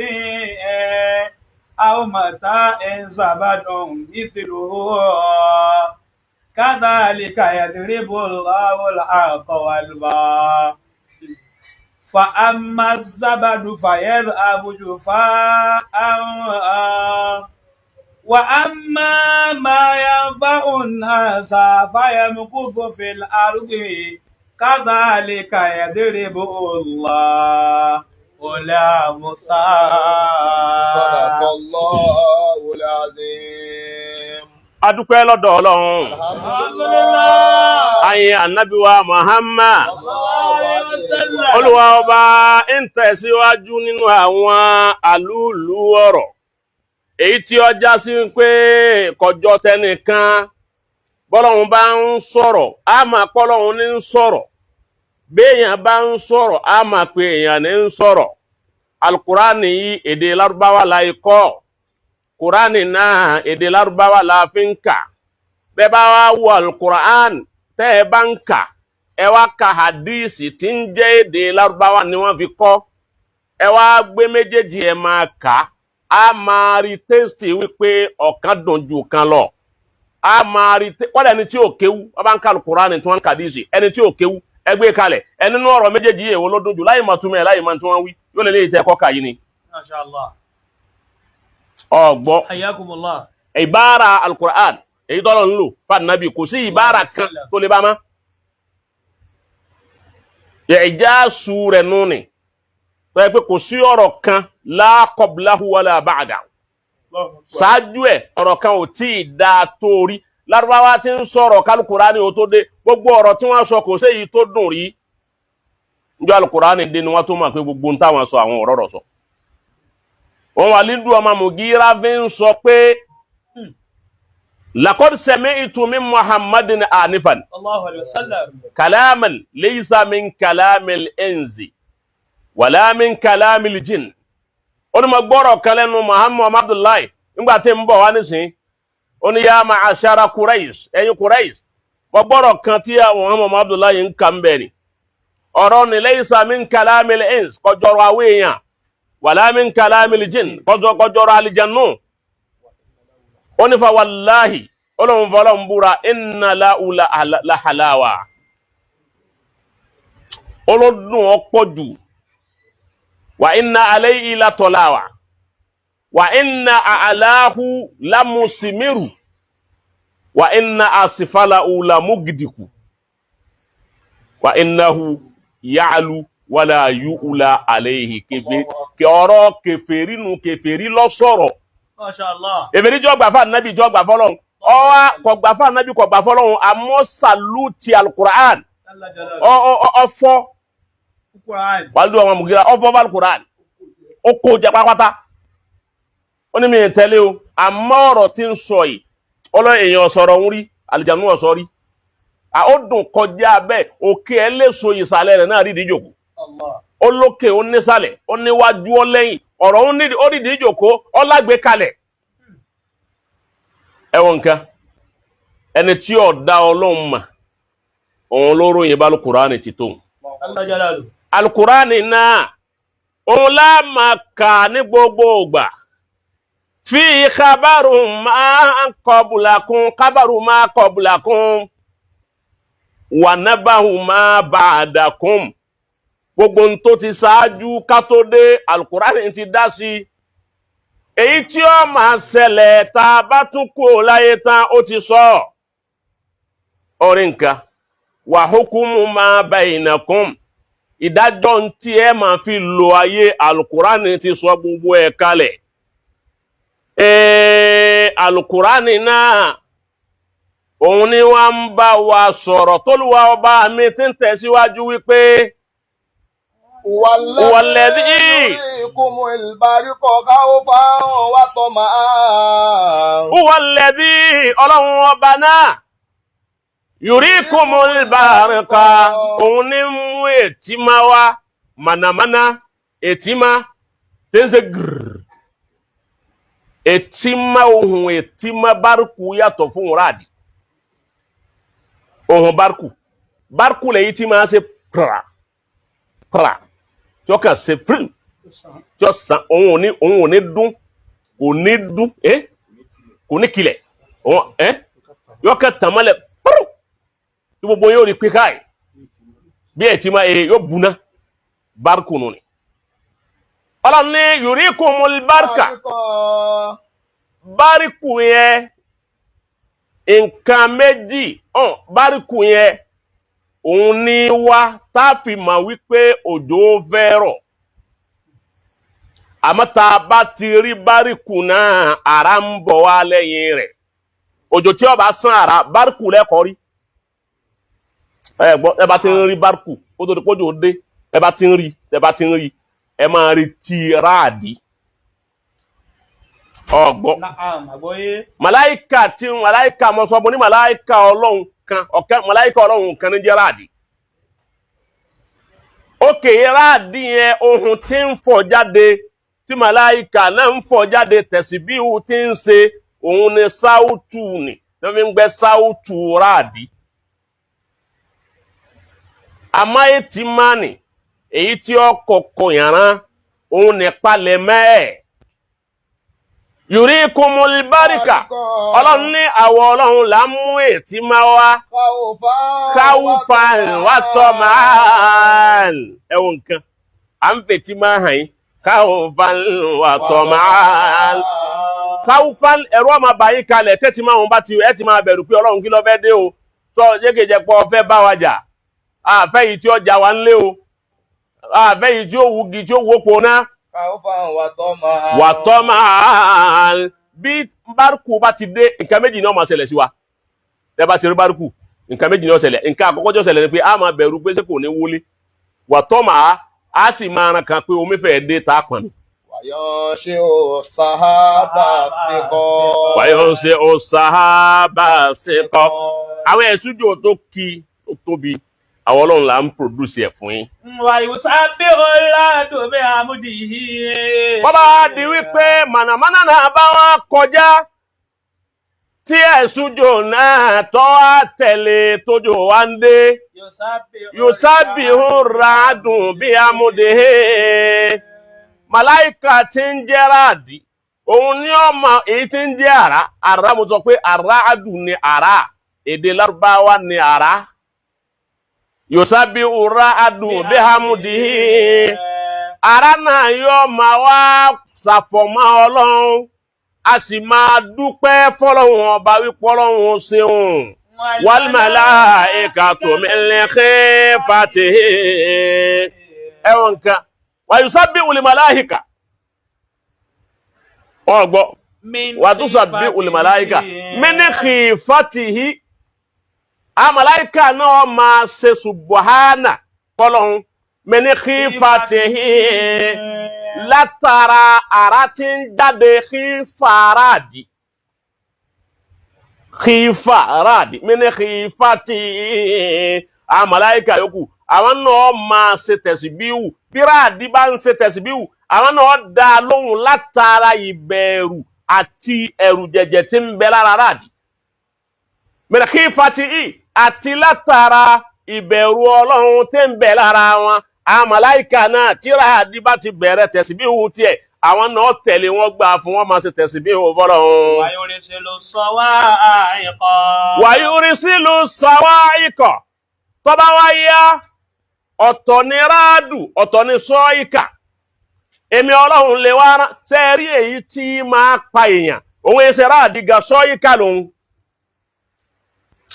أو متاع زبد مثله. كذلك يضرب الله الحق والباطل. فأما الزبد فيذهب جفاء وأما ما ينفع الناس فيمكث في الأرض. كذلك يضرب الله الأمثال. صدق الله العظيم. Adúpẹ́ lọ́dọ̀ Ọlọ́run. Alhamdulillah. Ayé ànábì wa Muhammad. Sallam. Olúwa ọba ń tẹ̀síwájú nínú àwọn àlúùlú ọ̀rọ̀ èyí tí ó já sí pé kọjọ tẹnìkan. Bọ́lọ́run bá ń sọ̀rọ̀, á máa pọ́lọ́run ní ń sọ̀rọ̀. Béèyàn bá ń sọ̀rọ̀, á máa pe èèyàn ní ń sọ̀rọ̀. Alukurani yìí, èdè Lárúbáwá la kọ́. Kurani náà, èdè Lárúbáwá la fi ń kà. Bẹ́ẹ̀ bá wá wo alukur'an tẹ́ ẹ bá ń kà, ẹ wá ka hadisi tí ń jẹ́ èdè Lárúbáwá ni wọ́n fi kọ́, ẹ wá gbé méjèèjì, ẹ máa kà á, máa rí taste wípé ọ̀kan dùn ju kan lọ. Á máa rí kọ́lẹ̀ ẹni tí ò kéwú, wọ́n bá ń ka alukur'an tí wọ́n ń ka hadisi, ẹni tí ò kéwú, ẹ gbé kalẹ̀, ẹ nínú ọ̀rọ̀ méjèèjì yìí, èwo ló dùn jù? Láì mọ̀ túmọ̀ ẹ̀, láì mọ̀ tí wọ́n wí, yóò lè léyìí tẹ́ kọ́ kà yìí ni. Masha Allah. Ọ̀gbọ́. Hayyakumullah. Ìbára alukur'an èyí tọ́lọ̀ ń lò fún kò sí ìbára kan tó lè bá mọ́. Ìjáàsù rẹ̀ nù ni tó yẹ pé kò sí ọ̀rọ̀ kan, la qablahu wala ba'da, ṣáájú ẹ̀ ọ̀rọ̀ kan ò tí ì dáa tó rí. Lárúbáwá tí ń sọ̀rọ̀ kálukùránì ò tó dé, gbogbo ọ̀rọ̀ tí wọ́n sọ, kò séyìí tó dùn rí. Njọ́ alukùránì dé ni wọ́n tó mọ̀ pé gbogbo ń táwọn sọ, àwọn ọ̀rọ̀ rọ̀ sọ. Wọn wà lídùú ọmọ Mùgírà fi ń sọ pé Laqad sami'tu min Muhammadin anifan Allahu alayhi wa sallam. Kalaman laysa min kalamil insi wala min kalamil jinn. Ó ní mo gbọ́rọ̀ kan lẹ́nu Muhammad Abdullahi nígbà tí ń bọ̀ wá nísìnyí. Ó ní ya ma'ashara Quraysh, ẹ̀yin Quraysh, mo gbọ́rọ̀ kan tí Muhammad Abdullahi ń kà ń bẹ̀ ni. Ọ̀rọ̀ ni laysa min kalamil ins, kọjọrọ̀ àwọn èèyàn, wala min kalamil jinn, kọjọrọ̀ àlìjànnú. Ó ní fa wàláhì, Ọlọ́run fọlọ́run búra, inna lahu la halawa, olódùn ọ̀pọ̀ jù, wa inna alayhi la tọ́láwà, wa inna a'lahu la musimiru, wa inna asfalahu la mugidiku, wa innahu ya'lu wala yu'la alayhi. Kí ọ̀rọ̀ kèfèrí nu, kèfèrí lọ sọ̀rọ̀. Masha Allah. Èfèrí jọ gbà fún ànábì, jọ gbà fọlọ́run, ọwọ́ kò gbà fún ànábì, kò gbà fọlọ́run, àmọ́ salute alukur'an. Jalla jalaluhu. Ọfọ Quran. Wàlúù àwọn mùgíra ọfọ fún alukur'an, ó kó jẹ pátápátá. Ó ní mi ì tẹ́lẹ̀ o, àmọ́ ọ̀rọ̀ tí ń sọ yìí, ọlọ́ èèyàn sọ̀rọ̀ ń rí àlìjánu ọ̀sọ́ rí. À ó dùn kọjá bẹ́ẹ̀. Òkè ẹ léso, ìsàlẹ̀ rẹ̀ náà rí ìdíjòkó. Allah. Ó lókè, ó nísàlẹ̀, ó níwájú, ó lẹ́yìn. Ọ̀rọ̀ ó ní ó rí ìdíjòkó, ó lágbé kalẹ̀. Ẹ wọ nǹkan, ẹni tí ó dá Ọlọ́run mà, òun ló ròyìn bá alukurani ti tó. Jalla jalaluhu. Alukurani náà, òun lá máa kà ní gbogbo ìgbà. Fi kábàrù máa qablakum, kábàrù máa qablakum wà nábàhù máa ba'dakum. Gbogbo ohun tó ti ṣáájú ká tó dé, alukurani ti dá sí. Èyí tí ó máa ṣẹlẹ̀ tá a bá tún kó láyé tán, ó ti sọ orí nǹkan. Wa hukumu ma bainakum, ìdájọ́ tí ẹ máa fi lo ayé, alukurani ti sọ gbogbo ẹ̀ kalẹ̀. Alukurani náà, òun ni wọ́n ń bá wa sọ̀rọ̀. Tólúwa ọba mi ti ń tẹ̀síwájú wípé والذي يريكم البرق خوفا وطمعا. Huwa alladhi, ọlọ́run ọba náà, yurikumul barqa, òun ní mú ètí máa wá, mànàmáná, ètí má tí ń ṣe gírrr, ètí má, ohun ètí má. Bárùkù yàtọ̀ fún ráàdì. Ohun bárùkù, bárùkù lèyí tí máa ṣe pra pra, tí ó kàn ṣe fírim, tí ó sàn. Òun ò ní dún, kò ní dún, ẹ kò ní kilẹ̀. Òun ẹ yọ kàn tàn mọ́lẹ̀ fúrú tí gbogbo yóò rí pé káì bí ẹ̀ tí máa yóò buná. Bárùkù nù ni. Ọlọ́run ní yurikumul barka. Báríkù yẹn, nǹkan méjì hàn. Báríkù yẹn, òun ní wá tá a fi mọ̀ wípé òjò fẹ́ rọ̀. Àmọ́ tá a bá ti rí báríkù náà, àrá ń bọ̀ wá lẹ́yìn rẹ̀. Òjò tí ó bá sán àrá, báríkù lẹ́kọ̀ọ́ rí. Ẹ gbọ́, ẹ bá ti ń rí báríkù kó tó di kójò dé, ẹ bá ti ń rí, ẹ bá ti ń rí, ẹ máa rí tí ráàdì ọgbọ́. Naam, àgbọ́yé. Màláìka tí màláìka mọ sọ, mo ní màláìka Ọlọ́run kan, ọ̀kẹ́ màláìka Ọlọ́run kan ní jẹ́ ráàdì. Òkè ráàdì yẹn, ohun tí ń fọ̀ jáde, tí màláìka náà ń fọ̀ jáde, tẹ̀síbíhù tí ń ṣe, òun ni sáútù ni tí wọ́n fi ń gbẹ́ sáútù ráàdì. Àmọ́ etí mánì èyí tí ó kọ̀kọ̀ yàrá, òun ní palẹ̀ mẹ́ẹ̀. Yurikumul barika, Ọlọ́run ní àwọ̀ Ọlọ́run là ń mú ètí máa wá. Káwùfà wàtọ̀ máa ẹ̀wọ̀n nǹkan à ń fètí máa hàn yín. Káwùfà wàtọ̀ máa káwùfà, ẹ̀rọ ọmọ bàyí kalẹ̀ tẹ́tí máa ń bá ti ẹ̀ ti máa bẹ̀rù pé Ọlọ́run, kí ló fẹ́ dé o? Sọ jẹ́kẹ̀jẹ́ pé ọ fẹ́ bá wa jà, àfẹ́ yìí tí ó jà wá ń lé o, àfẹ́ yìí tí ó wugi, tí ó wó ná. Wàtọ́ máa bí bárùkù bá ti dé, nǹkan méjì ni ó máa ṣẹlẹ̀ sí wa. Tẹ́ bá ti rí bárùkù, nǹkan méjì ni ó ṣẹlẹ̀. Nǹkan àkọ́kọ́ tí ó ṣẹlẹ̀ ni pé a máa bẹ̀rù pé ṣé kò ní wọlé. Wàtọ́ máa a sì máa ran kan pé omi fẹ́ dé tá a pọ̀n mi. وينشئ السحاب الثقال. Wàyọ̀ ṣe ọ̀sáhábà ṣe kọ́. Àwọn ẹ̀sùjò tó kí tó tóbi, àwọn ọlọ́run là ń produce ẹ̀ fún yín. ويسبح الرعد بحمده. Bọ́bá di wípé mànàmáná náà bá wọn kọjá tí ẹ̀sùjò náà tọ́ á tẹ̀lé tójò wá ń dé. Yusabihu ràádùn bí amúdéhé. Màláìka tí ń jẹ́ ráàdì, òun ní ọmọ èyí tí ń jẹ́ àrá. Àrá, mo sọ pé àràádùn ni àrá, èdè Lárúbáwá ni àrá. Yusabihu ràádùn bí amúdéhé. Àrá náà yóò máa wá ṣàfọ̀mọ́ Ọlọ́run, a sì máa dúpẹ́ fọlọ́run ọba wípé Ọlọ́run ṣeun. Wal malaikatu min khifatihi. Ẹ̀wọ̀n nǹkan wa yusabbihu al malaika, wọ́n gbọ́ wa tusabbihu al malaika min khifatihi. A màláìka náà máa ṣe subuhana fọlọ́run min khifatihi, látara ara tí ń jáde. Khifaradi, khifaradi, min khifatihi. Àwọn màláìka yòókù, àwọn náà máa ṣe tẹ̀síbíhù. Bí ráàdì bá ń ṣe tẹ̀síbíhù, àwọn náà dá a lóhùn látara ìbẹ̀rù àti ẹ̀rù jẹ̀jẹ̀ tí ń bẹ lára ráàdì. Min khifatihi, àti látara ìbẹ̀rù Ọlọ́run tí ń bẹ lára wọn. Àwọn màláìka náà, tí ráàdì bá ti bẹ̀rẹ̀ tẹ̀síbíhù tiẹ̀, àwọn náà tẹ̀lé wọn, gbà fún wọn, máa ṣe tẹ̀síbíhù fọlọ́run. ويرسل الصواعق. ويرسل الصواعق. Tọ́ba wá yá, ọ̀tọ̀ ni ráàdù, ọ̀tọ̀ ni sọ́ìkà. Èmi Ọlọ́run lè wá rán ṣe é rí èyí tí máa pa èèyàn, òun ẹsẹ̀ ráàdì ga, sọ́ìkà lòun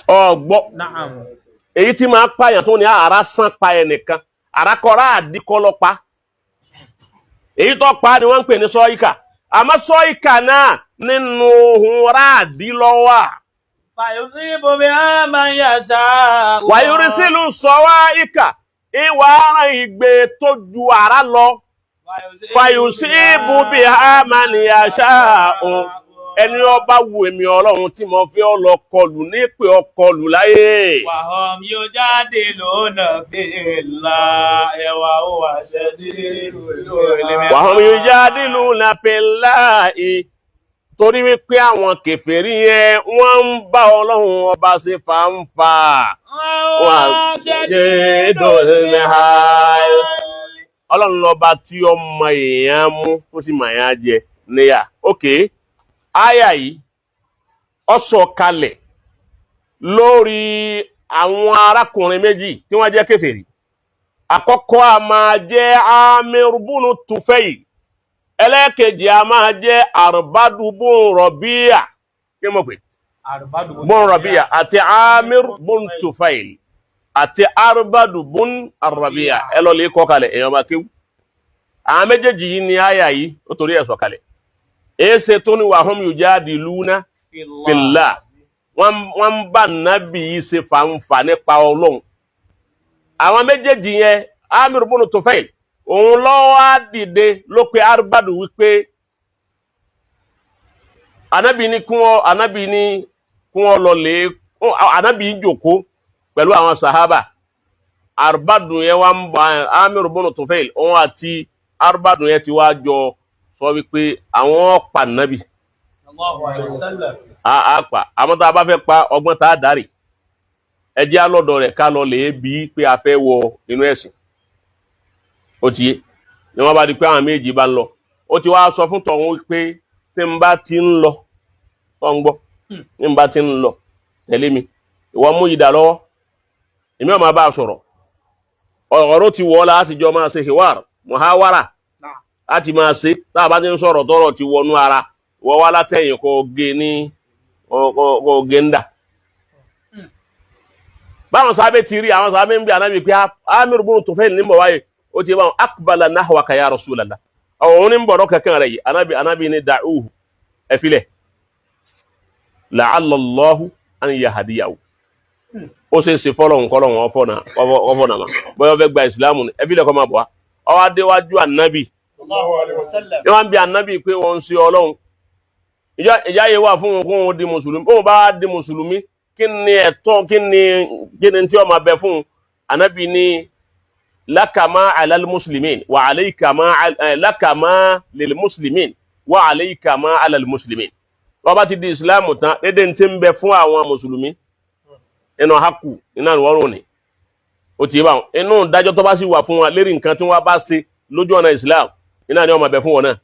ọ̀gbọ́. نعم. Èyí tí máa pààyàn tó ní àrá sán pa ẹnìkan, àràkọ ráàdì kọ́ ló pa. Èyí tó pa ni wọ́n ń pè ní sọ́ìkà, àmọ́ sọ́ìkà náà nínú ohun ráàdì ló wà. فيصيب بها من يشاء. ويرسل الصواعق, ìwà ara ìgbé tó ju àrá lọ. فيصيب بها من يشاء. Ẹni ọba wu èmi Ọlọ́run tí mo fi ọ lọ kọlù ní pé ọkọlù láyé. وهم يجادلون في الله وهو شديد. وهم يجادلون في الله, torí wípé àwọn kèfèrí yẹn, wọ́n ń bá Ọlọ́run ọba ṣe fàǹfà. وهو شديد. Ọlọ́run lọ́ba tí ó mọ èèyàn mú tó sì mọ èèyàn jẹ níyà. Ok, àyà yìí ó sọ̀ kalẹ̀ lórí àwọn arákùnrin méjì tí wọ́n jẹ́ kèfèrí. Àkọ́kọ́ a máa jẹ́ Amir bunu Tufayl, ẹlẹ́ẹ̀kejì a máa jẹ́ Arbadu bun Rọ̀bíà. Kí mo pè? Bun Rọ̀bíà àti Amir bun Tufayl àti Arbadu bun Rọ̀bíà. Ẹ lọ lè kọ́ kalẹ̀, èèyàn máa kéwú. Àwọn méjèèjì yìí ni àyà yìí ó torí ẹ̀ sọ̀kalẹ̀. Èéṣe tó ní وهم يجادلون في الله, wọ́n ń bá nábì yìí ṣe fàǹfà nípa Ọlọ́run. Àwọn méjèèjì yẹn, Amir bunu Tufayl, òun lọ́wọ́ á dìde ló pe Arbadu wípé anabi ní kí wọ́n, anabi ní kí wọ́n lọ lè, anabi ń jòkó pẹ̀lú àwọn sahaba. Arbadu yẹn wá ń bọ Amir bunu Tufayl, òun àti Arbadu yẹn ti wá jọ sọ wípé àwọn pa nabi. A pa àmọ́ tá a bá fẹ́ pa, ọgbọ́n tá a dárì, ẹ jẹ́ alọ́dọ̀ rẹ̀ ká lọ lè bí pé a fẹ́ wọ inú ẹ̀sìn. Ó ti yé ni wọ́n bá di pé àwọn méjì bá ń lọ, ó ti wá sọ fún tọ̀hún pé tí n bá ti ń lọ, tó ń gbọ́, tí n bá ti ń lọ, tẹ̀lé mi, ìwọ mú idà lọ́wọ́, èmi ò máa bá a sọ̀rọ̀. Ọ̀rọ̀ ti wọ̀ ọ́ láti jọ máa ṣe حوار, محاورة láti máa ṣe. Tá a bá ti ń sọ̀rọ̀, tọ́rọ̀ ti wọnú ara, wọ́n wá látẹ̀yìn kó gé ní kó gé ń dà. Báwọn sábẹ́ ti rí àwọn sábẹ́ ń bí anábì pé Amir bunu Tufayl ní bọ̀ wáyé, ó ti báwọn أقبل نحوك يا رسول الله, òun ní ń bọ̀ lọ́kẹ̀kẹ́ rẹ̀ yìí. Anábì ní دعوه, ẹ filẹ̀, لعل الله أن يهديه, ó ṣe é ṣe fọlọ́hún kọ́lọ́hún ọ̀fọ̀ náà mà bóyá ó fẹ́ gba ìsìlámù ni, ẹ filẹ̀ kọ́ máa bọ̀ wá. Ọwọ́ adéwájú ànábì. Sallallahu alayhi wa sallam. Ní wọ́n bí ànábì pé wọ́n ń ṣe ọlọ́run, ìjà yìí wà fún òun kó òun di mùsùlùmí. Bóun bá di mùsùlùmí, kí ni ẹ̀tọ́, kí ni tí ó máa bẹ fún un? Ànábì ní lakama alal muslimin wa alayka ma lakama lil muslimin wa alayka ma alal muslimin. Wọ́n bá ti di ìsìláàmù tán, dédé ní ti ń bẹ fún àwọn mùsùlùmí inú haku iná ìwọ́rùn ni ó ti yé báwọn. Inú ìdájọ́ tó bá sì wà fún wọn lérí nǹkan tí wọ́n bá ṣe lójú ọ̀nà ìsìláàmù, iná ni wọ́n máa bẹ fún wọn náà.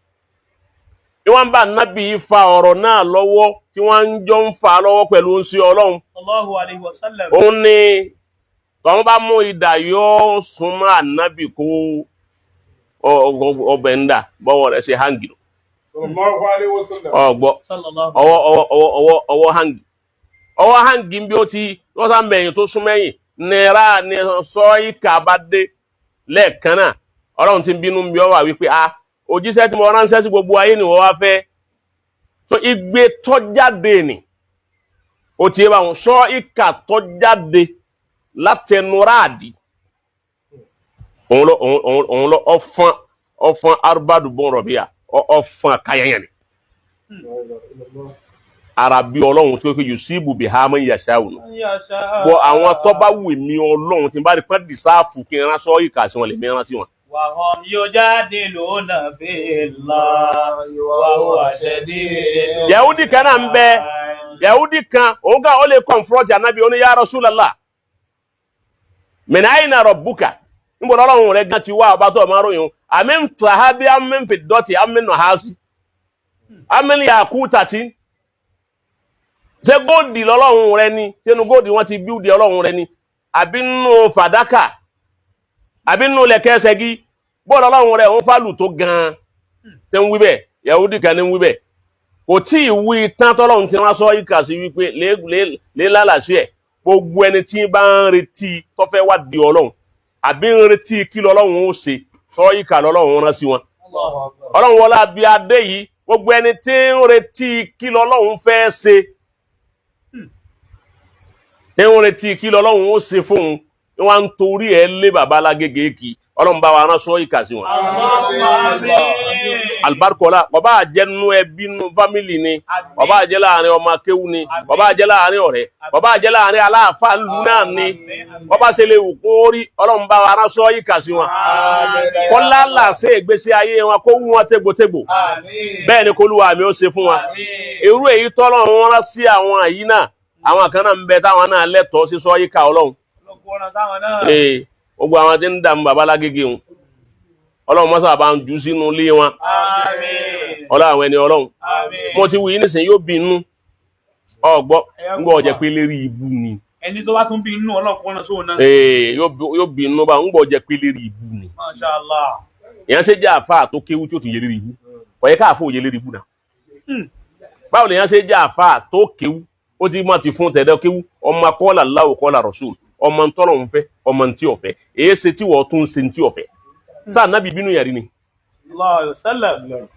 Ní wọ́n bá nábì fa ọ̀rọ̀ náà lọ́wọ́ tí wọ́n ń jọ ń fa lọ́wọ́ pẹ̀lú ń sí ọlọ́run. Sallallahu alayhi wa sallam. Òun ni tọ́wọ́n bá mú idà, yóò súnmọ́ ànábì kó ọbẹ̀ ń dà bọ́wọ́ rẹ̀ ṣe hangi. Sallallahu alayhi wa sallam. Ọgbọ́ Sallallahu. ọwọ́ ọwọ́ ọwọ́ ọwọ́ ọwọ́ hangi, ọwọ́ hangi bí ó ti wọ́n sá mẹ́yìn tó sún mẹ́yìn nira ni sọ ìkà bá dé lẹ́ẹ̀kan náà. Ọlọ́run ti ń bínú bí ọ wà wípé a òjíṣẹ́ tí mo ránṣẹ́ sí gbogbo ayé ni wọ́n wá fẹ́ so igbe tọ́jáde ni ó ti yé báwọn. Sọ ìkà tọ́jáde látẹnuráàdì òun lọ òun òun òun lọ ọfọn ọfọn arúgbádùn bọ́n rọ̀bíà ọfọn kayẹyẹ ni ara bí ọlọ́run tó kí yusufu bí hàmú yàṣà wù bọ àwọn tó bá wù mí ọlọ́run tí n bá rí pẹ́ dìsáàfù kí n rán sọ ìkà sí wọn lè mí rán sí wọn. وهم يجادلون في الله وهو شديد. Yahudi kan náà ń bẹ, Yahudi kan, òun kan ó lè confront anabi, ó ní ya Rasulallah, min ayna rabbuka, níbo lọ́lọ́run rẹ̀ gan ti wá, ọba tó ọmọ ròyìn, amin dhahabi amin fiddati amin nuhasi amin yakutati, ṣé gold lọ́lọ́run rẹ ni? Sínú gold wọ́n ti build ọlọ́run rẹ ni, àbí nínú fàdákà, àbí nínú lẹ̀kẹ́ ṣẹ́gi? Bọ́ọ̀lù ọlọ́run rẹ̀ òun fálù tó gan-an tẹ́ ń wí bẹ́ẹ̀. Yahudi kan ní ń wí bẹ́ẹ̀, kò tí ì wí tán tọ́lọ́run ti rán sọ ìkà sí wípé lé lálàsí ẹ̀. Gbogbo ẹni tí bá ń retí tọ́fẹ́ wá di ọlọ́run àbí ń retí kí lọ́lọ́run ó ṣe, sọ ìkà lọ́lọ́run rán sí wọn. Ọlọ́run wọlé àbí adé yìí, gbogbo ẹni tí ń retí kí lọ́lọ́run fẹ́ ṣe, tí ń retí kí lọ́lọ́run ó ṣe fóun, ni wọ́n ń torí ẹ̀ lé bàbá alágége kì. Ọlọ́run bá wa rán sọ ìkà sí wọn. Alibarikola, bàbá àjẹnú ẹbí nú family ni, bàbá àjẹ láàrin ọmọ akéwú ni, bàbá àjẹ láàrin ọ̀rẹ́, bàbá àjẹ láàrin aláàfáà ńlú náà ni, bàbá ṣe lè wù kó rí, ọlọ́run bá wa rán sọ ìkà sí wọn, kọ́lá làṣẹ ìgbésí ayé wọn kó wú wọn tégbòtégbò. Bẹ́ẹ̀ ni kólúwa mi ó ṣe fún wa. Irú èyí tọ́lọ́run rán sí àwọn yìí náà, àwọn kan náà ń bẹ táwọn náà lẹ́tọ̀ọ́ sí sọ ìkà ọlọ́run. Ee, gbogbo àwọn tí ń dààmú bàbá lágége wọn, ọlọ́run mọ́sá bá ń jù sínú ilé wọn. Ọlọ́run àwọn ẹni ọlọ́run mo ti wù yín nísìnyí, yóò bí inú ọgbọ́ ń gbọ́ ọ̀jẹ̀ pé lérí ibu ni. Ẹni tó bá tún bí inú, ọlọ́kùnrin náà sóun náà. Ee, yóò bí inú bá ń gbọ́ ọ̀jẹ̀ pé lérí ibu ni. Masha Allah. Ìyẹn ṣe jẹ́ àfa tó kéwú tí ó tún yẹ lérí ibu, ọ̀yẹ́ káàfó òye lérí ibu náà. Báwo lèyàn ṣe jẹ́ àfa tó kéwú, ó ti má ti fún tẹ̀dẹ́ kéwú, ọmọ kọ́là Allahu kọ́là Rasul, ọmọ ntọ́lọ̀ ń fẹ́, ọmọ ntí ọ̀fẹ́, èyí ṣe tí wọ́n tún ṣe ntí ọ̀fẹ́ tá ànábì bínú yàrí ni. Sallallahu alayhi wa sallam.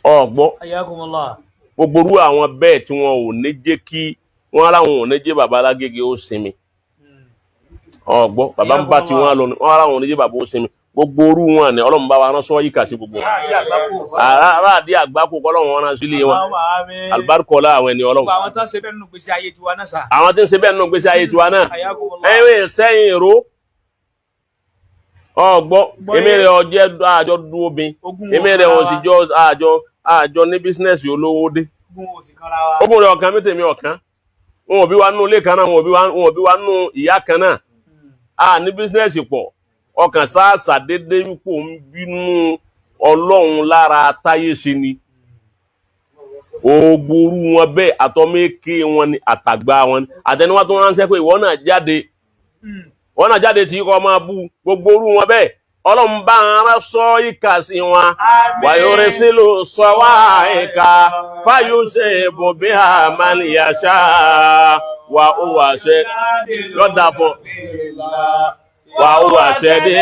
Ọgbọ́. Ayakumullah. Gbogbo irú àwọn bẹ́ẹ̀ tí wọn ò ní jẹ́ kí wọ́n aláwọn ò ní jẹ́ bàbá alágége ó sinmi. Ọgbọ́, bàbá ń bá tiwọn lọ ni wọ́n aláwọn ò ní jẹ́ bàbá ó sinmi. Gbogbo orú wọn ni ọlọ́run bá wa rán sọ yíkà sí gbogbo wọn. Aráàdí àgbákò kọ́lọ́run rán sílé wọn. Alibarikọ́lá àwọn ẹni ọlọ́run. Gbogbo àwọn tó ń ṣe bẹ́ẹ̀ nínú gbèsè ayé tiwa náà sà. Àwọn tí ń ṣe bẹ́ẹ̀ nínú gbèsè ayé tiwa náà. Ayakumullah. Ẹ̀yìn sẹ́yìn ro ọgbọ́, èmi rẹ̀ ọjẹ́ àjọ dúró bin Ogun èmi rẹ̀ ò sì jọ àjọ ní business olówó dé. Ogun ò sì kanra wa. Ogun rẹ̀ ọ̀kan mi tèmi ọ̀kan, wọn ò bí wa nú ilé kan náà, wọn ò bí wa nú ìyá kan náà, a ní business pọ̀. Ọkàn sáàsà dédé wípé òun bínú ọlọ́run lára táyé ṣe ni ògbóru wọn bẹ́ẹ̀, àtọ́mẹ́kẹ́ wọn ni, àtàgbà wọn ni, àtẹnuwá tó ránṣẹ́ pé ìwọ náà jáde, wọn náà jáde tí kò máa bú gbogbo orú wọn bẹ́ẹ̀, ọlọ́run bá ara sọ ìkà sí wọn. Wàyọrẹ sílò sọ wá ìkà fáyọsẹ bòbí àmàlìyàṣá wà ó wà ṣe lọ́dà bọ̀ wà ó wà ṣe dé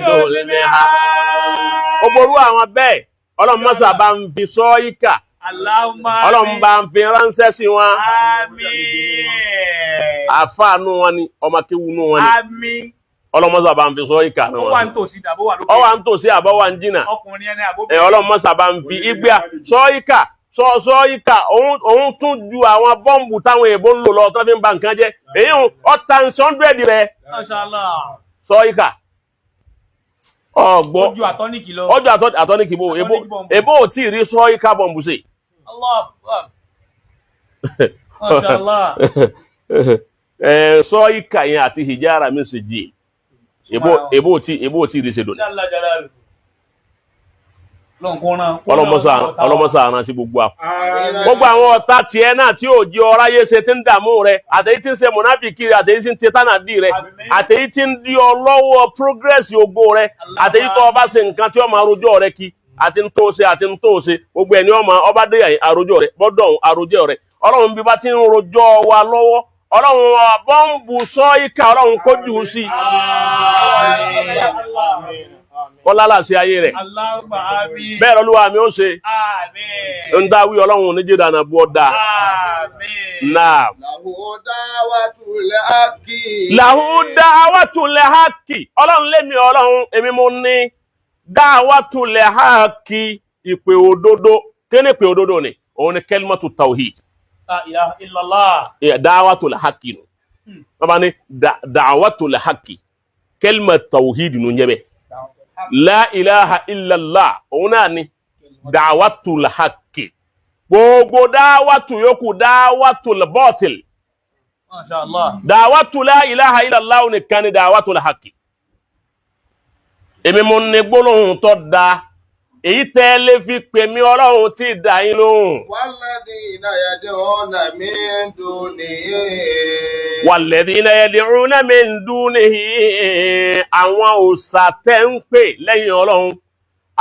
dòlẹ́mẹ́ ha. Gbogbo orú àwọn bẹ́ẹ̀, ọlọ́run mọ́sà bá ń fi sọ ìkà. Allahumma. Ọlọ́run bá ń fi ránṣẹ́ sí wọn. Àmín. Àfáànú wọn ni, ọmọ akéwúnú wọn ni. Àmín. Ọlọ́mọ́sà bá ń fi sọ ìkà Ó wà nítòsí dàbó wà lókè. Ọ wà ń tòsí àbọ̀ wà ń jìnà. Ọkùnrin ẹni Ẹ àbóbìnrin. ọlọ́mọ́sà bá ń fi igbe sọ ìkà sọ ìkà òun tún ju àwọn bọ́ǹbù táwọn èèbó ń lò lọ tó fi ń ba nǹkan jẹ́ èyí ń ọ̀tá ń sọ́ndẹ̀dì rẹ. Masha Allah. Sọ ìkà ọgbọ́. Ó ju àtọ́nìkì lọ. Ọjọ́ àtọ́nìkì bò èbó. Àtọ́nìkì bọ̀m̀bù. Èbó ò tí ì rí sọ ìkà bọ̀m̀bù sí. Allah Akbar. Masha Allah. Ẹ sọ ìkà yẹn àti hijara mi sì jì èbó èbó ò tí ì rí ṣe dòní. Jalla jalaluhu. Lọ́n kó rán. Ọlọ́mọsà àrán sí gbogbo àpò gbogbo àwọn ọ̀tá tiẹ̀ náà tí ò jẹ́ ọ̀ráyé ṣe tí ń dààmú rẹ, àtẹ̀yí tí ń ṣe mọ̀nàfíkì rẹ, àtẹ̀yí tí ń ṣe tánàdì rẹ, Àmín. àtẹ̀yí tí ń dí ọ lọ́wọ́ progress ògo rẹ, àtẹ̀yí tó ọba ṣe nǹkan tí ó máa rojọ́ rẹ kí àti ń tó ṣe àti ń tó ṣe gbogbo ẹ̀ ní ọmọ ọba dé àròjọ rẹ bọ́dọ̀ ọ̀hún àròjọ rẹ. Ọlọ́run bí bá ti ń rojọ́ wa lọ́wọ́, ọlọ́run bọ́ǹbù sọ ìka ọlọ́run kójú sí kọ́lá láṣẹ ayé rẹ̀. Allahumma àmín. Bẹ́ẹ̀ lọ́lúwa mi ó ṣe. Àmín. Ń dáwí ọlọ́run oníjìdánà bú ọ dáa. Àmín. Náà. Lahu da'watul haqqi. Làhú dáwàtúlẹ̀ hákì, ọlọ́run lémi ọlọ́run èmi mo ní dáwàtúlẹ̀ hákì, ìpè òdodo. Kí ni ìpè òdodo ni? Òun ni kẹlímọ́tù tawhid. La ilaha illallah. Dáwàtúlẹ̀ hákì nù wọ́n bá ní dáwàtúlẹ̀ hákì, kẹlímọ́tù tawhid nù ń jẹ́ bẹ́ẹ̀. La ilaha illallah òun náà ni dáwàtúlẹ̀ hákì. Gbogbo dáwàtú yòókù dáwàtúlẹ̀ bọ́tìl. Masha Allah. Dàwátù la ilaha illallah nìkan ni dàwátù làhàkì. Èmi mo ní gbólóhùn tó da èyí tẹ́ lè fi pè mí, ọlọ́run tí ì dá yín lóhùn. Walladhina yad'una min dunihi. Walladhina yad'una min dunihi, àwọn òòṣà tẹ́ ń pè lẹ́yìn ọlọ́run,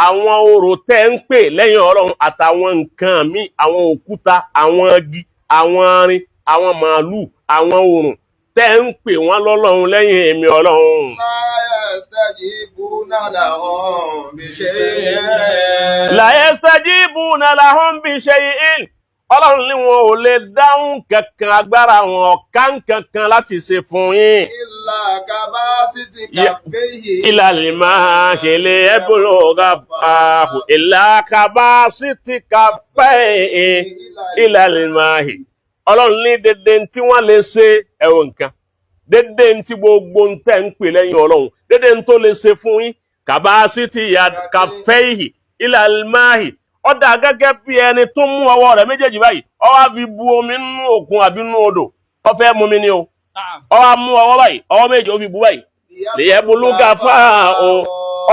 àwọn orò tẹ́ ń pè lẹ́yìn ọlọ́run, àtàwọn nǹkan míì, àwọn òkúta, àwọn igi, àwọn arin, àwọn màálù, àwọn òrùn tẹ́ ń pè wọ́n lọ́lọ́run lẹ́yìn èmi ọlọ́run. La yastajibuna lahum bi shay'in. La yastajibuna lahum bi shay'in, ọlọ́run ní wọn ò lè dáhùn kankan, agbára wọn ọ̀ká kankan láti ṣe fún yín. Illa kabasiti kaffayhi. Ilal mahi liyabluga fahu illa kabasiti kaffayhi ilal mahi. Ọlọ́run ní dédé tí wọ́n lè ṣe ẹ̀wọ̀n nǹkan, dédé tí gbogbo ń tẹ̀ ń pè lẹ́yìn ọlọ́run, dédé tó lè ṣe fún yín, kabasiti kaffayhi ilal mahi, ó dà gẹ́gẹ́ bí ẹni tó mú ọwọ́ rẹ̀ méjèèjì báyìí, ó wá fi bu omi nínú òkun àbí nínú odò, ó fẹ́ mú mi ní o. Naam. Ó wá mú ọwọ́ báyìí, ọwọ́ méjì ó fi bu báyìí, lìyẹ́bùlúgà fáà o,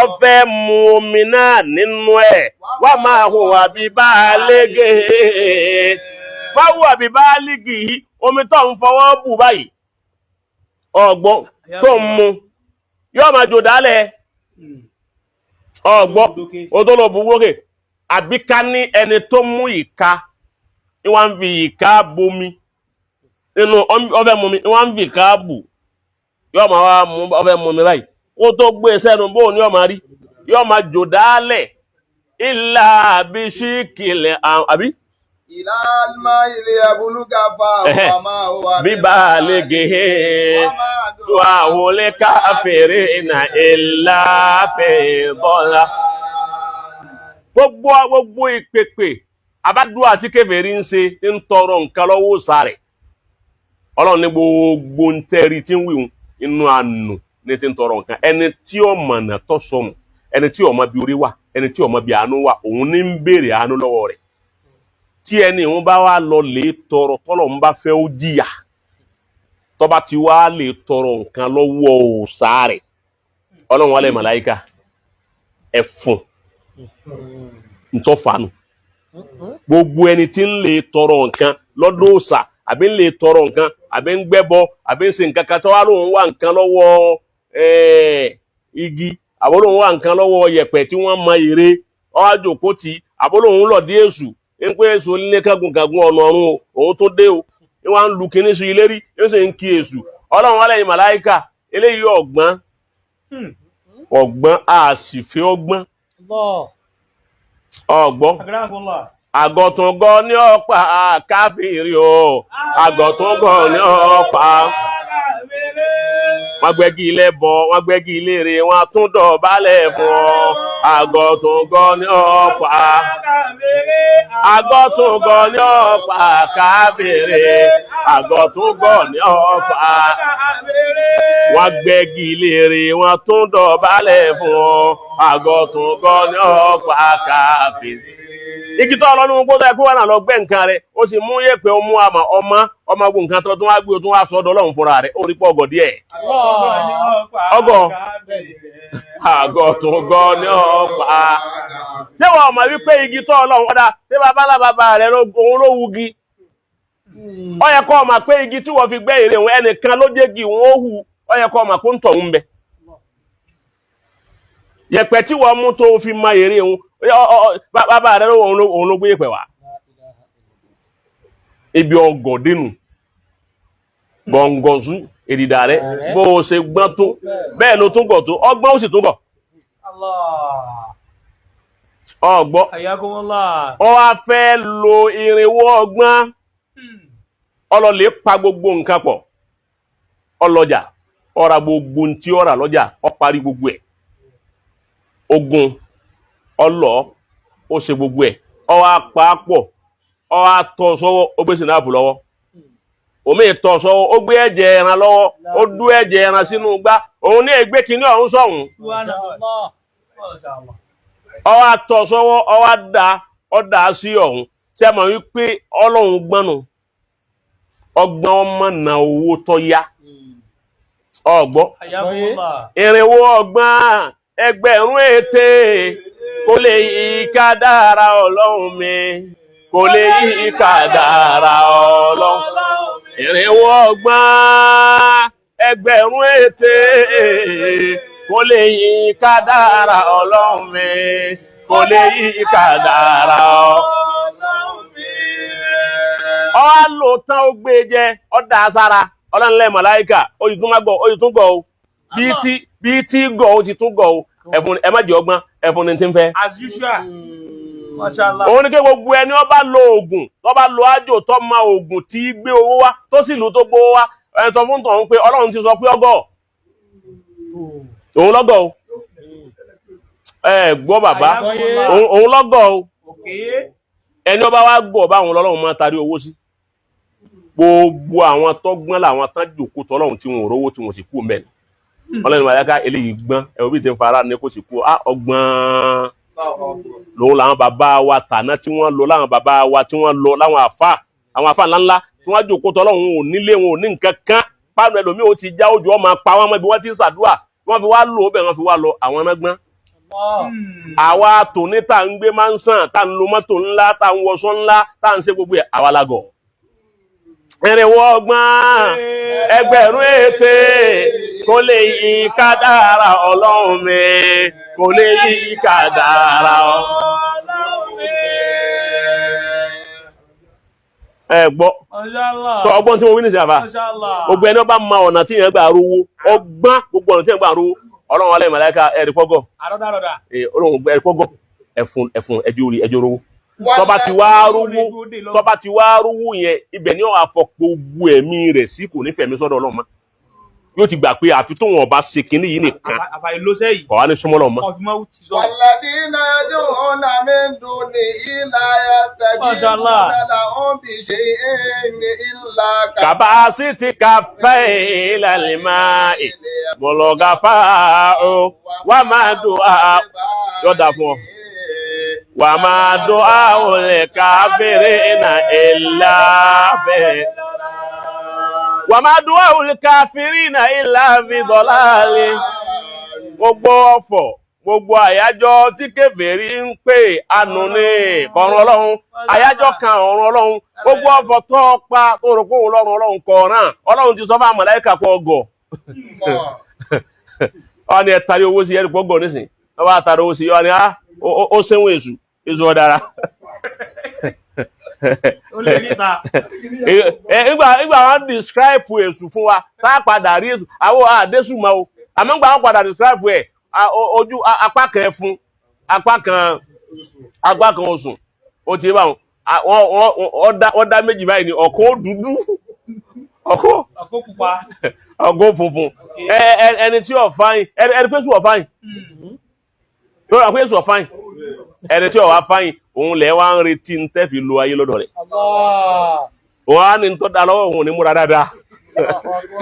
ó fẹ́ mu omi náà nínú ẹ̀, wá máa hùwà bí bá a lége wá hùwà bí bá a lígì yìí, omi tó ń fọwọ́ bù báyìí, ọ̀gbọ́n tó ń mu yóò máa jò dálẹ̀, ọ̀gbọ́n o tó lọ bù wókè, àbí ká ní ẹni tó mú ìka ní wọ́n ń fi ìka bomi nínú ọfẹ́ mu mi, wọ́n ń fi ìka bù, yóò máa wá mú ọfẹ́ mu mi báyìí, kó tó gbé e sẹ́nu bóun ni yóò máa rí, yóò máa jò dálẹ̀ ìlà àbí síkìlẹ̀ àbí Ilal mahi liyabluga fahu wa ma huwa bíbá lege Wa ma du'aul kafirina illa fi dalal. Gbogbo ìpèpè àbádùá tí kèfèrí ń ṣe ń tọrọ nǹkan lọ́wọ́ òòṣà rẹ̀, ọlọ́run ní gbogbo ń tẹ́rí tí ń wíwùn inú àánú ní ti ń tọrọ nǹkan. Ẹni tí ó mọ̀nà tó sọnù, ẹni tí ó mọ bí orí wà, ẹni tí ó mọ bí àánú wà, òun ní ń béèrè àánú lọ́wọ́ rẹ̀. Tí ẹni òun bá wá lọ lè tọrọ, tọ́lọ̀ ń bá fẹ́ ó jìyà, tọ́ba ti wá lè tọrọ nǹkan lọ́wọ́ òòṣà rẹ̀, ọlọ́run wálé màláíkà ẹ̀fún ntọ́fàánù. Gbogbo ẹni tí ń lè tọrọ nǹkan lọ́dọ̀ òòṣà, àbí ń lè tọrọ nǹkan, àbí ń gbẹ́bọ, àbí ń ṣe nǹkan kan tó wá lóun wá nǹkan lọ́wọ́ igi, àbó lóun wá nǹkan lọ́wọ́ yẹ̀pẹ̀ tí wọ́n mọ ère ọwọ́ àjòkó tì í, àbó lóun lọ dé èṣù ń pé èṣù onílé kángun kángun ọ̀nà ọ̀run o, òun tó dé o, ní wọ́n á ń lu kinní sí ilé rí, ń sì ń kí èṣù. Ọlọ́run wálé yìí màláíkà eléyìí ọ̀gbọ́n ọ̀gbọ́n a sì fi ọgbọ́n ọgbọ́n. Akramakumullah. Àgọ̀túngọ ní ọ̀pá káfíìrì o, àgọ̀túngọ ní ọ̀pá. Wọ́n gbẹ́gi ilé bọ, wọ́n gbẹ́gi ilé rè, wọ́n tún dọ̀bálẹ̀ fún ọ. Àgọ̀túngọ̀ ní ọ̀pá, àgọ̀túngọ̀ ní ọ̀pá kábèrè, àgọ̀túngọ̀ ní ọ̀pá. Wọ́n gbẹ́gi ilé rè, wọ́n tún dọ̀bálẹ̀ fún ọ. Àgọ̀túngọ̀ ní ọ̀pá kábèrè. Igi tó ọlọ́nu gbọ́dọ̀ ẹ pé wọn náà lọ gbẹ́ nǹkan rẹ̀, ó sì mú yẹ̀pẹ̀, ó mú àmà ọmọ ọmọ ogun nǹkan tó tún wá gbé, ó tún wá sọ́dọ̀ Ọlọ́run fúnra rẹ̀, ó rí pọ̀ ọgọ̀ díẹ̀. Ọgọ̀ àgọ̀túngọ̀ ní ọ̀pá. Ṣé wọn mọ̀ wípé igi tó Ọlọ́run ọ̀dà ṣé bàbá bàbá rẹ̀ òun ló wugi? Ó yẹ kó mọ̀ pé igi tí wọ́n fi gbẹ́ ère òun, ẹnìkan ló jẹ́ gi òun ó hu, ó yẹ kó mọ̀ pé ń tọ̀ ń bẹ. Yẹ̀pẹ̀ tí wọ́n mú tó fi mọ ère òun, bàbá rẹ̀ òun ló gbé yẹ̀pẹ̀ wá. Ibi ọgọ̀ dénú gọ̀ǹgọ̀sù èdìdà rẹ̀, bó o ṣe gbọ́n tó bẹ́ẹ̀ ló tún gọ̀ tó, ọgbọ́n ó sì tún gọ̀. Ọgbọ́n Ayakumullah. ó wá fẹ́ lo irinwó ọgbọ́n, ọlọ́lẹ̀ pa gbogbo nǹkan pọ̀, ọlọ́jà ọ̀rà gbogbo ntí ọ̀rà lọ́jà, ó parí gbogbo ẹ̀, ogun ọlọ́, ó ṣe gbogbo ẹ̀, ó wá pa á pọ̀, ó wá tọ́ sọ́wọ́, ó gbé sinapu lọ́wọ́, omi tọ́ sọ́wọ́, ó gbé ẹ̀jẹ̀ ẹran lọ́wọ́, ó dú ẹ̀jẹ̀ ẹran sínú gbá òun ní ègbé kínní ọ̀hún sọ̀hún, ó wá tọ́ sọ́wọ́, ó wá da, ó dà á sí ọ̀hún. Ṣé ẹ mọ̀ wípé Ọlọ́run gbọ́n nu ọgbọ́n ọmọ na owó tó yá ọgbọ́ Ayakumullah. irinwó ọgbọ́n ẹgbẹ̀rún ète kò lè yí kádàrá Ọlọ́run mi, kò lè yí kádàrá Ọlọ́run. Irinwó ọgbọ́n ẹgbẹ̀rún ète kò lè yí kádàrá Ọlọ́run mi, kò lè yí kádàrá Ọlọ́run mi. Ọ wá lò tán, ó gbé jẹ, ọ dà sára ọlọ́nlẹ̀ màláìkà, ó sì tún má gọ̀, ó sì tún gọ̀ o, bí tí gọ̀, ó ti tún gọ̀ o. Ẹ̀fún ẹ má jẹ́ ọgbọ́n, ẹ̀fún ni ti ń fẹ́. As usual. Mashallah. Òun ni kí gbogbo ẹni ó bá lo oògùn, tó bá lo ájò, tó ma oògùn tí gbé owó wá, tó sì lù tó gbówó wá, ẹ sọ fún tọ̀hún pé Ọlọ́run ti sọ pé ọgọ́ òun lọ́gọ̀ o. Ẹ gbọ́ bàbá, Ayakumullah. òun lọ́gọ̀ o. Okay. Ẹni ọba wa gọ̀ báwọn lọ́lọ́run máa tarí owó sí. Gbogbo àwọn tó gbọ́n làwọn tán jòkó tọ́lọ́run tí wọn ò rówó, tí wọn sì kú mẹ́rin. Ọlọ́run máa yá ká eléyìí gbọ́n, ẹ òbí ti ń fara ní kó sì kú á ọgbọ́n lòun. Làwọn bàbá wa tàná tí wọ́n lọ, láwọn bàbá wa tí wọ́n lọ, láwọn àfà, àwọn àfà ńláńlá tí wọ́n jòkó tọ́lọ́run, ò nílé, wọn ò ní nǹkan kan, páànù ẹlòmíì ó ti já ojú ọmọ pa wọn mọ́ ibi wọ́n ti ń ṣàdúrà, wọ́n fi wá lò ó bẹ̀, wọ́n fi wá lọ àwọn náà gbọ́n. Àwa tòní tá ń gbé máa ń sàn, tá ń lo mọ́tò ńlá, tá ń wọṣọ ńlá, tá ń ṣe gbogbo ẹ̀, àwa la gọ̀. Irinwó ọgbọ́n ẹgbẹ̀rún ète kò lè yí kádàrá Ọlọ́run mi, kò lè yí kádàrá Ọlọ́run mi. Ẹ gbọ́. Mashallah. Sọ ọgbọ́n tí mo wí ní ìsìn àfà. Mashallah. Gbogbo ẹni ọba ma ọ̀nà tí yẹn gbà rówó ọgbọ́n, gbogbo ọ̀nà tí yẹn gbà rówó, Ọlọ́run alẹ́ màláíkà ẹ̀rí pọ́gọ̀. Àrọ́dàrọ́dà. Ọlọ́run ẹ̀rí pọ́gọ̀, ẹ̀fun ẹ̀fun ẹjọ́ orí ẹjọ́ rówó. Tọ́ba ti wá rówó, tọ́ba ti wá rówó yẹn, ibẹ̀ ni ó wá fọ gbogbo ẹ̀mí rẹ̀ sí, kò ní fẹ̀mí sọ́dọ̀ Ọlọ́run mọ́. Yóò ti gbà pé àfi tóun ọba ṣe kinní yìí nìkan Àfàìlóṣẹ́ yìí. kọ̀ wá ní súnmọ́ lọ́mọ. Ọ̀fìmọ̀ ti sọ. والذين يدعون من دونه لا ما شاء الله. يستجيبون لهم بشيء إلا Kàbá sí ti ka fẹ́ ìlàlímà bọ̀lọ̀gà fáà ó wà máa dùn á yọ̀dà fún ọ. Wà máa dùn á ò lè ká fèrè iná ìlà bẹ́ẹ̀. Wà máa dùn á ò lè ká fèrè iná ìlà fi dọ̀là lé. Gbogbo ọ̀fọ̀, gbogbo àyájọ́ tí kèfèrí ń pè, ànú ní kọ̀ọ̀run Ọlọ́run, àyájọ́ kan ọ̀run Ọlọ́run. Gbogbo ọ̀fọ̀ tó pa tó rò pé òun lọ́run Ọlọ́run kọ̀ọ̀ràn, Ọlọ́run ti sọ fún àmàlẹ́kà pọ̀ ọgọ̀ wọ́n ní ẹ tari owó sí ẹ̀rí pọ́gọ̀ nísìn, wọ́n bá tari owó sí, wọ́n ní á ó sẹ́wọ̀n èṣù, èṣù ọ̀dára. Ó lè níta. Ìgbà wọn describe èṣù fún wa, tá a padà rí èṣù, àwọn àdésù mọ́ o, àmọ́ ìgbà wọn padà describe ẹ̀, ojú apá kan ẹfun, apá kan osùn, ó ti bá wọn wọ́n dá méjì báyìí ni, ọ̀kan ó dúdú. Ọkọ Ọkọ pupa. Ọkọ funfun. Ẹni tí ò fáyín, ẹni pé sùn ò fáyín, lórí àpé sùn ò fáyín, ẹni tí ò wá fáyín, òun lẹ̀ wá ń retí ń tẹ́ fi lo ayé lọ́dọ̀ rẹ̀. Allah. Òun á ní ń tọ́ da lọ́wọ́, òun ò ní múra dáadáa.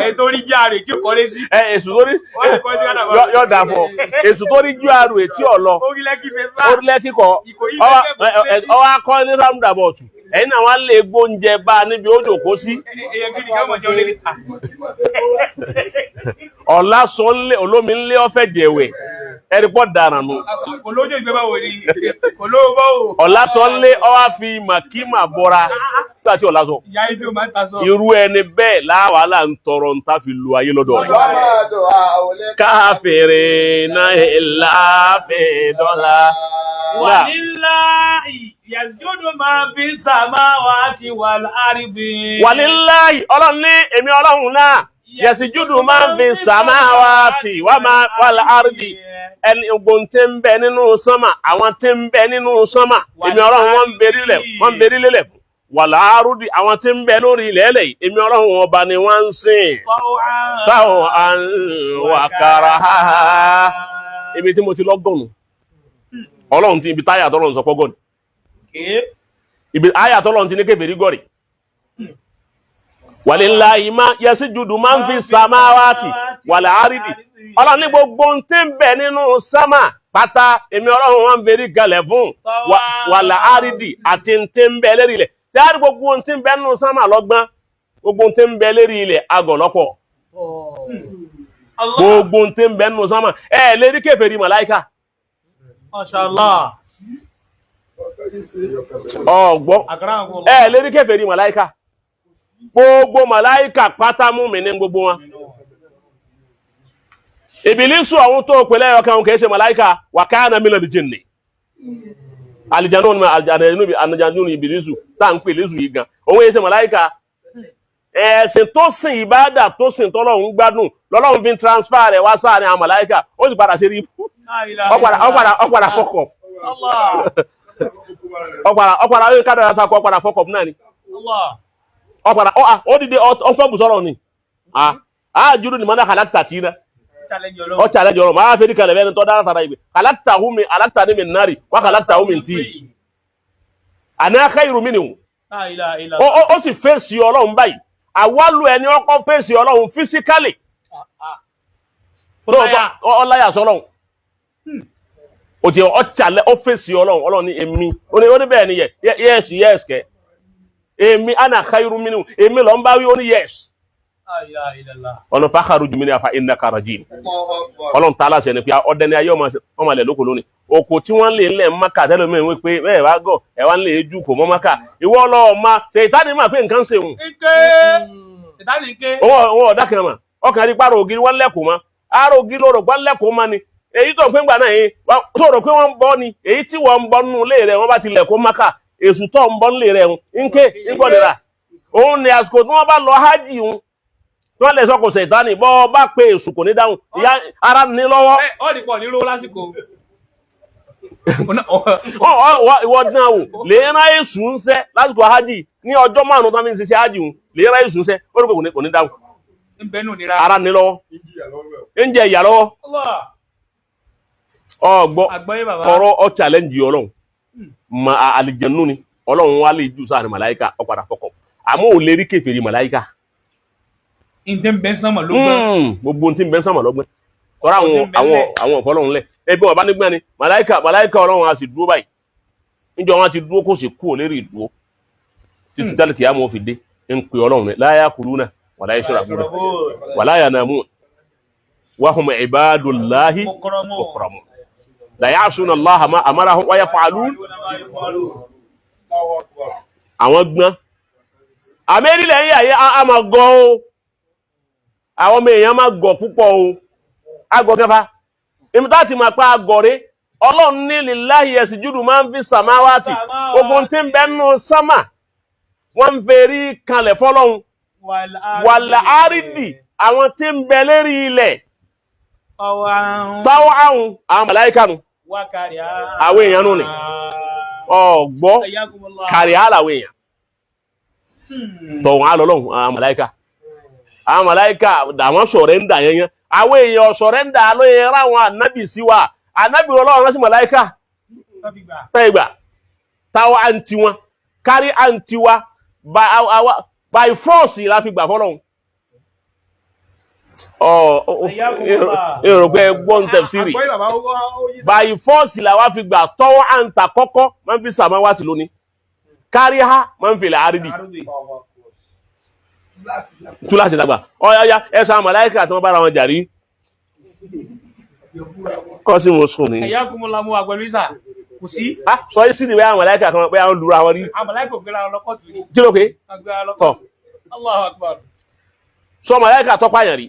Ẹni tó rí járe kí o kọ́lé sí. Ẹ èsù tó rí Wọ́n lè kọ́lé sí kádàbà. Yọ dà fọ èsù tó rí ju àrò ètí ọ̀lọ́. Orílẹ̀ kí fèsì bá. Orílẹ̀ kíkọ. Ìkòyí fẹ́fẹ́ kò kọ́lé sí. Ọwọ́ akọ́ ní roundabout, ẹ̀yin náà wọ́n lè gbóúnjẹ bá a níbi ó jòkó sí. Èèyàn kiri ká mọ̀ jẹun lérí ta. Ọ̀la sọ ńlẹ̀ olómi ńlẹ̀ ọ̀fẹ́ jẹ̀wẹ̀, ẹ̀rí pọ̀ dànù nù. Kò lójú ìgbẹ́ báwo ni? Kò lówó báwo? Ọ̀la sọ ńlẹ̀ ọwọ́ fi màkímà bọ́ra nígbà tí ọ̀la sọ. Ìyá ibi ò máa ń ta sọ. Irú ẹni bẹ́ẹ̀ láwàálà ń tọrọ ń tá fi lu ayé lọ́dọ̀ rẹ̀. Wa ma du'aul káfíìrì náà ìlà fìdọ́là. Wàlíláì yasjudu máa fi samawati wal ardi. Wàlíláì, ọlọ́run ní èmi ọlọ́run náà, yẹ̀sìjúdù máa ń fi sàmáwá tì wá máa wà láàrídì, ẹni ogun tí ń bẹ nínú sánmà, àwọn tí ń bẹ nínú sánmà, èmi ọlọ́run wọ́n ń berí lẹ̀, wọ́n ń berí lélẹ̀ fún wà láàrúdì, àwọn tí ń bẹ lórí ilẹ̀ ẹlẹ̀ yìí, èmi ọlọ́run ọba ni wọ́n ń sìn táwọn àwàkàrà. Ibi tí mo ti lọ́gọ̀nù ọlọ́run ti ibi táyà tọ́lọ́run sọ pọ́gọ́nù, ibi àyà tọ́lọ́run ti ní kèfèrí gọ̀rì. Wàlíláyìí má yẹsíjúdù máa ń fi sàmáwátì wàlẹ̀ àrídì, ọlọ́run ní gbogbo ohun tí ń bẹ nínú sámà pátá, èmi ọlọ́run wọn ń ferí galẹ̀ fún wàlẹ̀ àrídì àti tí ń bẹ lérí ilẹ̀. Tí a rí gbogbo ohun tí ń bẹ nínú sámà lọ́gbọ́n, gbogbo ohun tí ń bẹ lérí ilẹ̀ agọ̀ lọ́pọ̀. Gbogbo ohun tí ń bẹ nínú sámà, ẹ lè rí kèfèrí màláíkà. Mashallah. Ọ̀gbọ́ ẹ lè rí kèfèrí màláíkà. Gbogbo màláíkà pátá mú mi ní gbogbo wọn. Ìbílísù ọ̀hún tó pè lẹ́yọ̀ kan kìí ṣe màláíkà, wà káàna mílíọ̀nù jinni àlìjánu ni, àlìjánu ni ìbílísù tá à ń pè lésù yìí gan, òun yìí ṣe màláíkà. Ẹ̀sìn tó sìn, ìbádà tó sìn, tọ́lọ́hún gbádùn lọ́lọ́hún fi ń transfer rẹ̀ wá sáàrin àwọn màláíkà, ó sì padà ṣe rí ọ̀padà fọkọ̀ ọ̀padà ọ̀padà ó kádàrá takọ ọ̀padà fọkọ̀ náà ni ọ̀padà ó dìde ọ̀fọ́bù sọ̀rọ̀ ni àjùrù ni mọ́nà kàlákìtà tí náà ọ challenge ọ̀rọ̀ máa fẹ́ kalẹ̀ bẹ́ẹ̀ ni tọ́ dára tara ibi kàlákìtà humi alákìtà ní mi nárì wá kàlákìtà humi ntì àná khairu minhu. Ó sì fèsì ọlọ́run báyìí, àwálù ẹni ọkọ fèsì ọlọ́run physically lóòótọ́ ọláyà sọlọ́run ó ti ọ challenge, ó fèsì ọlọ́run. Ọlọ́run ní èmi, ó ní bẹ́ẹ̀ ni yẹ yes yes kẹ èmi ana khairu minhu, èmi lọ́n bá wí, ó ní yes. Ọ̀nà fàkàrù jùmí ni àfà innaka rajim. Ọlọ́run tá a láṣẹ ni pé ọdẹ ni ayé ọmọ alẹ̀ lóko lónìí, oko tí wọ́n lè lẹ̀ maka tẹ́lẹ̀ mi wípé ẹ wá gọ̀ ẹ wá ń lè ju kò mọ́ maka ìwọ lọ́ọ́ ma ṣe ìtàní mà pé nǹkan ṣe òun. Ike ìtàní ike. Òun ọ̀dà kan mà ọkàn rí pàrọ̀ ògiri wọ́n lẹ́kọ̀ọ́ mọ́ àrò ògiri lọ́rọ̀ gbọ́n lẹ́kọ̀ọ́ mọ́ ni èyí tó ń pín gbà náà yìí sọ̀rọ̀ pé wọ́n ń bọ́ ni èyí tí wọ́n ń bọ́ nínú ilé rẹ̀, wọ́n bá ti lẹ̀kọ́ maka èṣù tó ń bọ́ nílé rẹ̀ ń ké ńgbọ̀dẹ̀rà òun ni àsìkò tí wọ́n bá lọ hájì ń wọ́n lè sọ kò ṣètánì bọ́ ọ bá pe èṣù kò ní dáhùn ìyá ara ní lọ́wọ́. Ọ ní pọ̀ ní rówó lásìkò. Ìwọ dán wò lè rán èṣù ń sẹ́ lásìkò hajj ní ọjọ́ 5 tó ń fi ṣiṣẹ́ hajj ń lè rán èṣù ń sẹ́, ó rí pé kò ní dáhùn. Ń bẹ nù nira. Ara ní lọ́wọ́, ń jẹ ìyà lọ́wọ́. Ọgbọ́ ọ̀rọ̀ ọ challenge ọlọ́run ma àlìjẹ̀nú ni ọlọ́run wa lè jù sáà ní màláìka ọ padà fọkọ̀ àmọ́ ò lè rí kèfèrí màláìka. Ǹjẹ́ ń bẹ sánmà ló gbọ́n. Gbogbo tí ń bẹ sánmà lọ́gbọ́n tọ́ra àwọn àwọn àwọn ọ̀fọ́lọ́run lẹ̀ ẹbí wọn bá nígbà ni màláìka màláìka ọlọ́run a sì dúró báyìí níjọ wọn ti dúró kó sì kú òlérí ìdúró títí dálẹ̀ kìí àmọ́ fi dé ń pè ọlọ́run rẹ̀ la yakuluna wala yashrabuna wala yanamun wa hum ibadullahi mukramun la ya'suna Allaha ma amarahum wa yaf'alun. Àwọn gbọ́n àmẹ́rìlẹ̀ yìí àyè a máa gọ́ o, àwọn ọmọ èèyàn máa gọ̀ púpọ̀ o, agọ̀ kẹfà èmi tá ti máa pa agọ̀ rẹ. Ọlọ́run ní lillahi yasjudu máa ń fi sàmáwátì, ogun tí ń bẹ nínú sámà wọ́n ń ferí kanlẹ̀ fọlọ́run, wàlà árídì àwọn tí ń bẹ lérí ilẹ̀ táwọn àwọn màláíkà nù àwọn èèyàn nù ni ọ̀gbọ́ kàrí àlàwọ̀ èèyàn tọ̀wọ̀n á lọ́lọ́run àwọn màláíkà. Àwọn màláíkà àwọn sọ̀rẹ́ńdà yẹn yẹn. Àwọn èèyàn sọ̀rẹ́ńdà ló yẹ ráwọn ànábì sí wa. Ànábì Ọlọ́run rán sí màláíkà. Tọ́fi gbà. Tẹ́ ìgbà táwa à ń tiwọn kárí à ń tiwa by force la fi gbà fọlọ́hún. Ọ èrò pé gbọ́n tẹ̀síìrì. Àgbọ̀yé bàbá ó yé. By force la wá fi gbà tọ́wọ́ à ń ta kọ́kọ́ máa ń fi sàmá wá ti lónìí kárí ha máa ń fi lè àrídì túláṣì dàgbà ọ̀yáyá ẹ̀sọ́ àwọn màláíkà tí wọ́n bára wọn jà rí kọ́ sí mo sùn ní. Ẹ̀yà kúmọ̀lá mú wa pẹ̀lú ìsà. Kò sí. Ah, sọ yìí sí ni wẹ́ẹ́ àwọn màláíkà kan pé àwọn lura wọn rí. Àwọn màláíkà ò gbéra wọn lọ kóòtù rí. Kí ló pé? Wọ́n gbéra wọn lọ Tọ̀. kóòtù. Allahu Akbar. Sọ màláíkà tọ́pá yàn rí.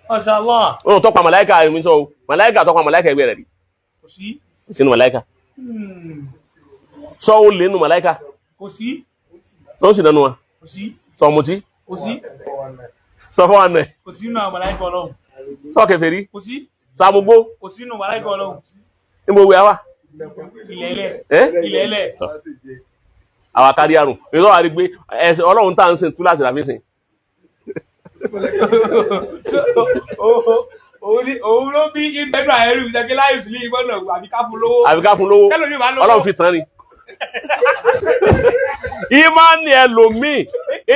Masha Allah. Ó tọ́pa màláíkà mi sọ o, màláíkà tọ́pa màláíkà ẹgbẹ́ rẹ̀ rí. Kò sí. Sínú màláíkà. Sọ ó lé nu màláíkà. Kò sí. Sọ ó sì nánú wa. Kò sí. Sọ mutí. Kò sí. Sọ fún wa nù ẹ̀. Kò sí nínú àwọn màláíkà Ọlọ́run. Sọ kèfèrí. Kò sí. Sọ amugbó. Kò sí nínú màláíkà Ọlọ́run. Níbo wíwá wà? Ilẹ̀ ilẹ̀. Ẹ́? Ilẹ̀ ilẹ̀. Tọ́. Àwa kárí àrùn. Èyí tó wà rí pé ẹsẹ̀ Ọlọ́run tá à ń sìn túláàsì la fi sìn. Òun ló bí ìbẹ́nu àìrí ìjẹ́kẹ́ láì sùn ní ìgbọ́dọ̀ àbí ká fún lówó. Àfi ká fún lówó. Kẹ́lòmíì máa lówó. Ọlọ́run fi tán ni. Ìmánì ẹlòmíì,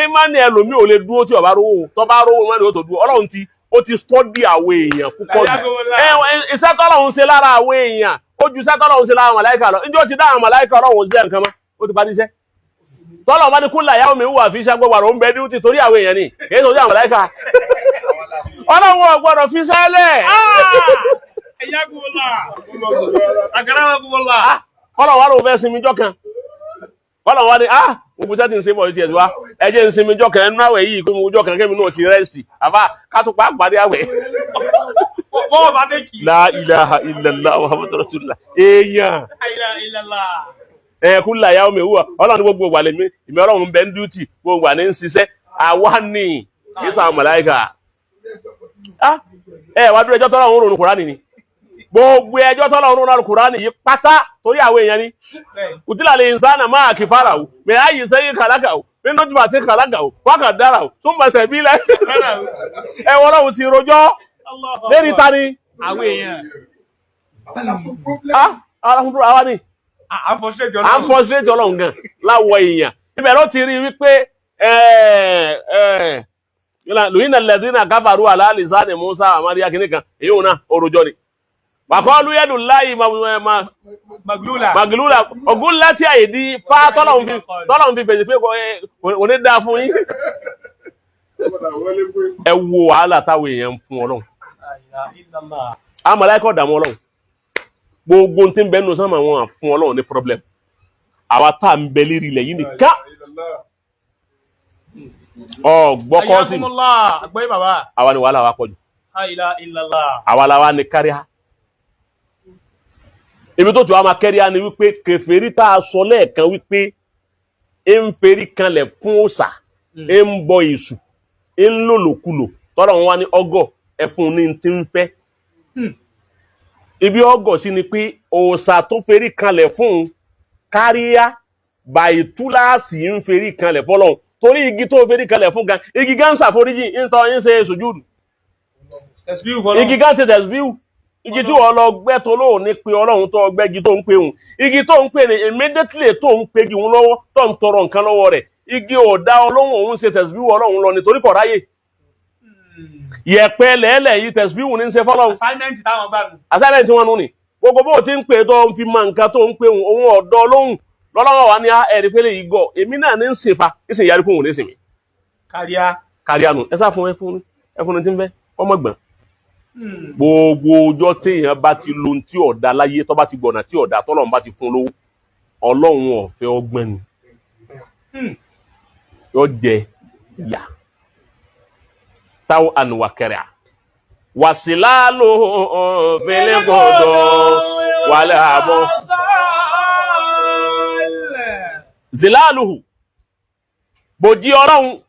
ìmánì ẹlòmíì ò lè dúró tí ó bá rówó. Tó bá rówó ìmánì ó tó dúró. Ọlọ́run ti ó ti stọ́dí àwọn èèyàn púpọ̀ jù. Ẹ iṣẹ́ tọ́lọ́run ṣe lára àwọn èèyàn ó ju iṣẹ́ tọ́lọ́run ṣe lára àwọn màláíkà lọ. Njẹ́ ó ti dá àwọn màláíkà Ọlọ́run ṣe nǹkan mọ́? Ó ti parí iṣẹ́. Tọ́lọ́run bá ní kúlà yàwó mi wà fi iṣẹ́ gbogbo àrùn bẹ́ẹ̀ ní ti torí àwọn èèyàn ni. Kì í torí àwọn màláíkà. Ọlọ́run ò gbọ́dọ̀ fi iṣẹ́ lẹ̀. Ẹ̀yà kúmọ̀lá. Àgàràwà kúmọ̀lá. Kọ́lọ̀ wa ló fẹ́ sinmi jọ́ kan. Kọ́lọ̀ wa ni ah gbogbo sẹ́tì ń ṣe bọ̀ tiẹ̀ wá ẹ jẹ́ ń sinmi jọ́ kan ẹnu àwẹ̀ yìí pé mo jọ́ kan kẹ́mi náà ti rẹ́sì àbá ká tó pa àgbàdì àwẹ̀. Bọ́ọ̀ bá tẹ̀ kì. La ilaha illallah muhammadu rasulullah èèyàn La ilaha illallah. ẹ̀ẹ́kú làyà omi wúwa Ọlọ́run ní gbogbo wà lèmi ìmí Ọlọ́run bẹ́ẹ̀ ń dútì gbogbo wà ní ń ṣiṣẹ́ àwa ni kì í sọ àwọn màláíkà. Ah ẹ wá dúró ẹjọ́ tọ́lọ́run rònú Kùránì ni gbogbo ẹjọ́ tọ́lọ́run rònú Kùránì yìí pátá torí àwọn èèyàn ni. Bẹ́ẹ̀. Kutila le insana maa kifarahu min ayi shay'in khalaqahu min nutfatin khalaqahu wa qaddarahu thumma sabila. Ẹ wọ́n lọ́hùn sí rojọ́ Allahu lérí Akbar. ta ni. Àwọn èèyàn. Ah, alhamdulilayi àwa ni À ń fọ́sílẹ̀ jọ à ń fọ́sírẹ́tì Ọlọ́run gan láwọ èèyàn ibẹ̀ ló ti rí wípé lóyìn alladhina kafaru ala lisani Musa àmàríyá kìnnì kan èyí ò náà orojọ́ ni wàkọ́lù yẹ́dùn láyé Maglula. magilula ogun láti àyè di fa tọ́lọ́hún fi fèsì pé kò ní dáa fún yín. Ẹ wo wàhálà táwọn èèyàn ń fún Ọlọ́run. La ilaha illallah. Àwọn màláíkà dààmú Ọlọ́run. Gbogbo tí ń bẹ nínú sánmà wọn à fún Ọlọ́run ní problem. Àwa tá à ń bẹ lérí ilẹ̀ yìí nìkan. Ọ gbọ́kọ́ sí. Hayyakumullah. Àgbọ̀yé bàbá. Àwa ni wàhálà wa pọ̀ jù. La ilaha illallah. Àwa la wa ní káríà. Ibi tó ti wá máa kẹ́ríà ni wípé kèfèrí tá a sọ lẹ́ẹ̀kan wípé ń ferí kanlẹ̀ fún òòṣà, ń bọ èṣù, ń lòlòkulò, tọ́lọ̀ wọn wá ní ọgọ́ ẹfun ní ti ń fẹ́. Ibi ọgọ́ sí ni pé òòṣà tó ferí kanlẹ̀ fún un káríà bàìtúláàsì ń ferí kanlẹ̀ fọlọ́hún torí igi tó ferí kanlẹ̀ fún gan igi gan ṣàforíjì ń sọ ń ṣe sùjúdù. Tẹ̀síbíù fọlọ́. Igi gan ṣe tẹ̀síbíù. Igi tí wọ́n lọ gbẹ́ tó lóò ní pé Ọlọ́run tó gbẹ́ igi tó ń pè òun igi tó ń pè ní immediately tó ń pè igi òun lọ́wọ́ tó ń tọrọ nǹkan lọ́wọ́ rẹ̀ igi ò dá Ọlọ́run òun ṣe tẹ̀síbíù Ọlọ́run lọ nítorí kò ráyè yẹ̀pẹ̀ lẹ́lẹ̀ yìí tẹ̀síbíù ní ń ṣe fọlọ́run. Assignment táwọn gbà nù. Assignment wọn nù ni gbogbo bó ti ń pè tó ń fi mọ nǹkan tó ń pè òun òun ọ̀dọ́ lóhùn lọ́lọ́wọ́ wa ní ẹ̀rí pé lè yí gọ̀ èmi náà ní ń ṣèfà ń sì yarí fún òun ní ìsinmi. Káríà. Káríà nù ẹ sá fún ẹ fún ẹ fún ní tí ń fẹ́ ọmọ gbọ̀n. Gbogbo ọjọ́ téèyàn bá ti lo tí ọ̀dà láyé tó bá ti gbọ̀nà tí ọ̀dà tọ́lọ́run bá ti fún lówó Ọlọ́run ọ̀fẹ́ ọgbọ́n ni yóò jẹ ìyà táwọn ànúwàkẹrẹ wàsílálò fẹlẹ́gọ̀dọ̀ wàlẹ́ àbọ̀ zilaluhu bòjí Ọlọ́run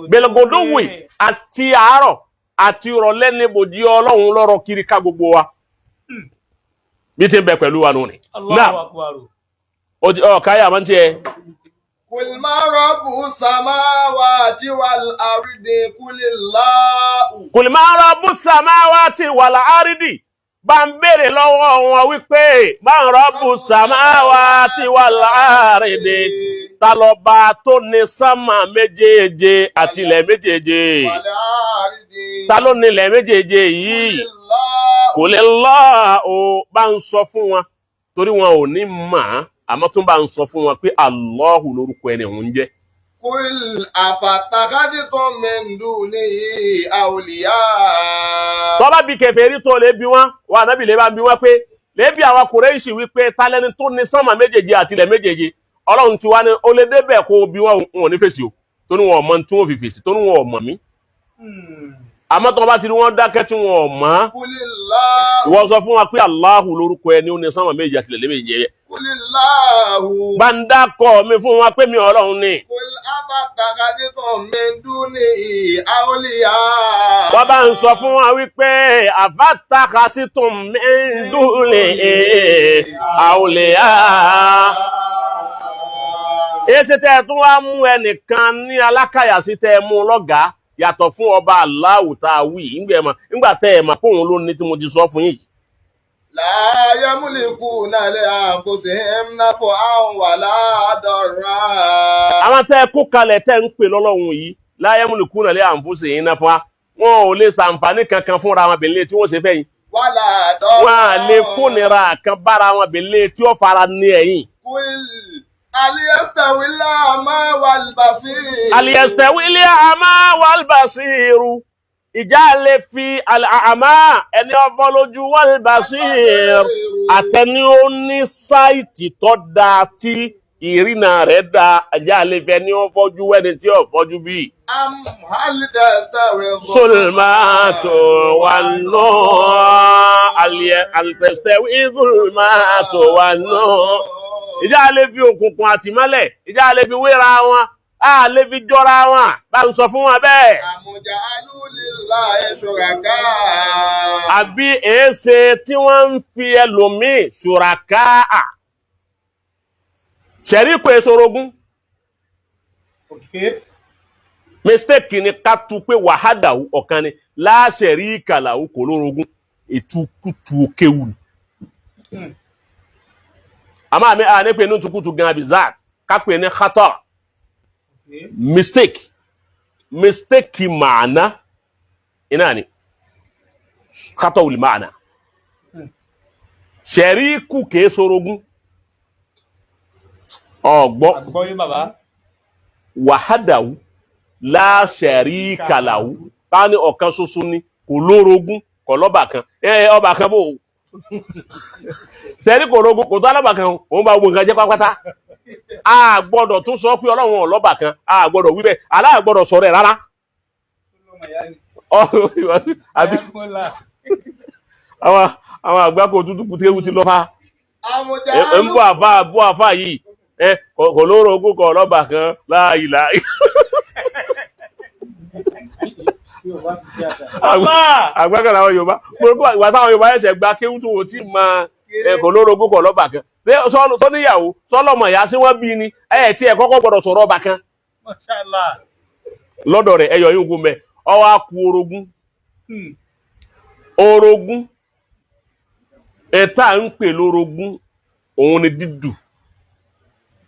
gbẹlẹgọdọwì àti àárọ̀ àti ìrọ̀lẹ́ ní bòjí Ọlọ́run lọ́rọ̀ kiri ká gbogbo wa bí ti ń bẹ pẹ̀lú wa nù ni. Allahu Akbar. Ọ káyà máa ń tiẹ̀. قل ما رب السماوات والأرض قل الله. Kul ma rabbu samawati wal ardi, bá ń béèrè lọ́wọ́ wọn wípé ma rabbu samawati wal ardi, ta lọba tó ní sánmà méjèèje àti ilẹ̀ méjèèje? والأرض. Ta ló ní ilẹ̀ méjèèje yìí? قل الله. Kò lè lọ́ o, bá ń sọ fún wọn torí wọn ò ní mọ̀ á, àmọ́ tún bá ń sọ fún wọn pé Allahu lórúkọ ẹni òun jẹ́. قل أفاتخذتم من دونه أولياء. Tọ́ba bí kèfèrí tó lè bí wọn wà nábì lè bá ń bí wọn pé lè bí àwọn Kùrẹ́ṣì wípé talẹ́ni tó ní sánmà méjèèje àti ilẹ̀ méjèèje? Ọlọ́run ti wá ní ó lè débẹ̀ kó o bí wọn, wọn ò ní fèsì o, torí wọn ò mọ tí wọn fi fèsì, torí wọn ò mọ̀ mí. Àmọ́ tọ́ba ti rí wọn dákẹ́ tí wọn ò mọ̀, قل الله. ìwọ sọ fún wa pé Allahu lórúkọ ẹni ó ní sánmà méjèèje àti ilẹ̀ méjèèje. قل الله. Bá ń dákọ̀ mi fún wa pé mi Ọlọ́run ni. قل أفاتخذتم من دونه أولياء. Wọ́n bá ń sọ fún wa wípé àfàtàkàsítùm min dúnìí àwòlẹ́yà. Èsì tẹ́ ẹ tún wá mú ẹnìkan ní alákàyàsí tẹ́ ẹ mú lọ́gàá yàtọ̀ fún ọba Aláwù tá a wí ńgbà ẹ̀ mọ̀ ńgbà tẹ́ ẹ mọ̀ pé òun ló ní tí mo ti sọ fún yìí. لا يملكون لأنفسهم نفعا ولا ضرا. Àwọn tẹ́ ẹ kó kalẹ̀ tẹ́ ń pè lọ́lọ́run yìí, la yamlikuna li anfusihim naf'a, wọn ò lè ṣàǹfààní kankan fúnra wọn bèlè tí wọ́n ṣe fẹ́ yìí. ولا ضرا. Wọn à lè kónira kan bára wọn bèlè tí ó fara ní ẹ̀yìn. قل هل يستوي الأعمى والبصير. Hal yastawi al-a'ma wal-basiru, ìjà lè fi al-a'ma ẹni ọfọ lójú, wal-basir àtẹni ó ní sight tó dáa tí ìrìnà rẹ̀ dáa, ìjà lè fi ẹni ó fọ́jú ẹni tí ó fọ́jú bí. أم هل تستوي Zulmatu wan-nur, hal tastawi zulmatu wan-nur, ìjà lè fi òkùnkùn àtìmọ́lẹ̀, ìjà lè fi wéra wọn, a lè fi jọra wọn? Bá ń sọ fún wọn bẹ́ẹ̀. أم جعلوا لله شركاء. Àbí èéṣe tí wọ́n ń fi ẹlòmíì ṣùràká ṣẹ̀ríkù èsorogún? Mistake ni ká tu pé wàhádàwù ọ̀kan ni láṣẹ̀rí ìkàlàwù kò lórogún, ìtukùtù kéwù ni. Àmọ́ àmì àní pé ní tukutu gan abizak ká pè ní khata, mistake, mistake màánà iná ni khata wùlì màánà. Ṣẹ̀ríkù kìí sorogún, ọ̀gbọ́? Àgbọ́yé bàbá. Wàhádàwù láṣẹ̀ríkàlàwù bá ní ọ̀kan ṣoṣo ni, kò lórogún, kò lọ́bà kan. Ẹ ọba kan bò ó sẹ́rí, kò rogún, kò tó alábà kan, òun bá gbogbo nǹkan jẹ́ pátápátá. A gbọ́dọ̀ tún sọ pé Ọlọ́run ọlọ́bà kan, a gbọ́dọ̀ wí bẹ́ẹ̀, aláà gbọ́dọ̀ sọ̀rọ̀ ẹ̀ rárá. Àbí àwọn àgbákò tútù kùtù ti lọ fa ẹ ń bọ àfa bọ àfa yìí, ẹ kò lórogún, kò lọ́bà kan láàyè láàyè. Àgbàkan làwọn Yorùbá gbogbo ìgbà táwọn Yorùbá ẹsẹ̀ gba kéwú tó wò tí ma ẹ kò lórogún, kò lọ́bà kan tó níyàwó sọlọmọ ìyá sí wọn bí ni ẹ tí ẹ kọ́kọ́ gbọ́dọ̀ sọ̀rọ̀ ọba kan lọ́dọ̀ rẹ̀. Ẹyọ yóò gún mẹ ọwọ́ á ku orogún. Orogún ẹ tá à ń pè lórogún, òun ni dídù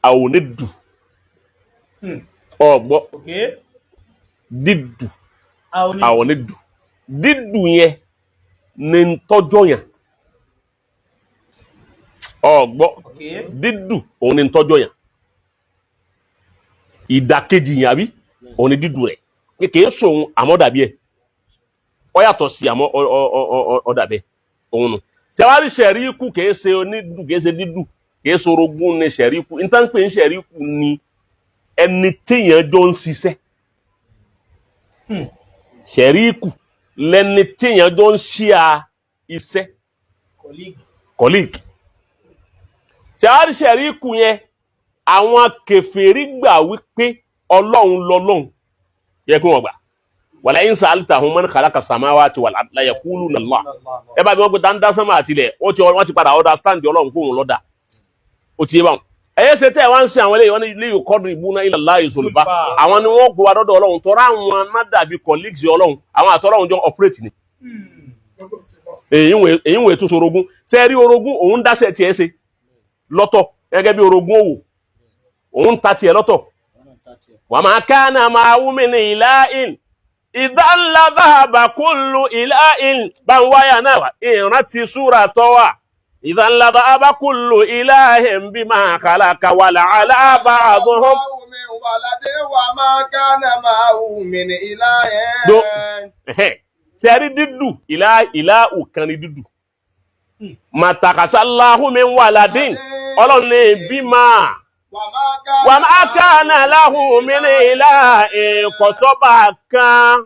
àwọn onídù ọgbọ dídù àwọn onídù. Dídù yẹn ni ń tọ́jọ́ yẹn ọgbọ. Dídù òun ni ń tọ́jọ́ yẹn, ìdàkejì yẹn àbí òun ni dídù rẹ̀ pé kìí sòun àmọ́ dàbí ẹ̀ ọ yàtọ̀ sí àmọ́ ọ dàbí ẹ̀ òun nù. Tẹwárí sẹ̀ríkù kìí ṣe onídù, kìí ṣe dídù, kìí ṣe orogún ni sẹ̀ríkù. Níta ń pè ní sẹ̀ríkù ni ẹni téèyàn jọ ń ṣiṣẹ́. Sẹ̀ríkù lẹni téèyàn jọ ń ṣíà iṣẹ́, colleague. Tẹwárí sẹ̀ríkù yẹn, àwọn kèfèrí gbà wípé Ọlọ́run lọ́lọ́run yẹ kí wọ́n gbà. Wàlá in sa'altahum man khalaqa samawati wal arda la yaquluna Allah. Ẹ bá bí wọ́n gbé dáńdá sánmà àtìlẹ̀, wọ́n ti padà understand Ọlọ́run kó òun lọ́dà ó ti yé báwọn. Ẹ̀yẹ́ ṣe tẹ́ ẹ̀ wá ń sin àwọn eléyìí, wọ́n ní ilé ìkọ́dù ìbúná ila Allahi zulfa. Àwọn ni wọ́n gbé wa dọ́dọ̀ Ọlọ́run, tọ́ra àwọn náà dàbí colleagues Ọlọ́run, àwọn àtọ́lọ́run jọ operate ni. Èyí wòye tún sorogún. Ṣe é rí orogún, òun dáṣẹ́ tiẹ̀ ṣe lọ́tọ̀ gẹ́gẹ́ bí orogún òwò, òun ta tiẹ̀ lọ́tọ̀. Wa ma kana ma'ahu min ilahin idhan la dhahaba kullu ilahin. Bá ń wáyà náà wà ìrántí súra tó wà. Idhan la dhahaba kullu ilahin bima khalaqa wa la'ala ba'duhum. من ولد وما كان معه من إله. Ṣe rí dídù ìlà ìlà òkan ni dídù. Màtàkàsálàhùn min waladin, Ọlọ́run ní bímọ. وما Wà má kánà láhùn mí ní ilá ìkọ̀sọ́bà kan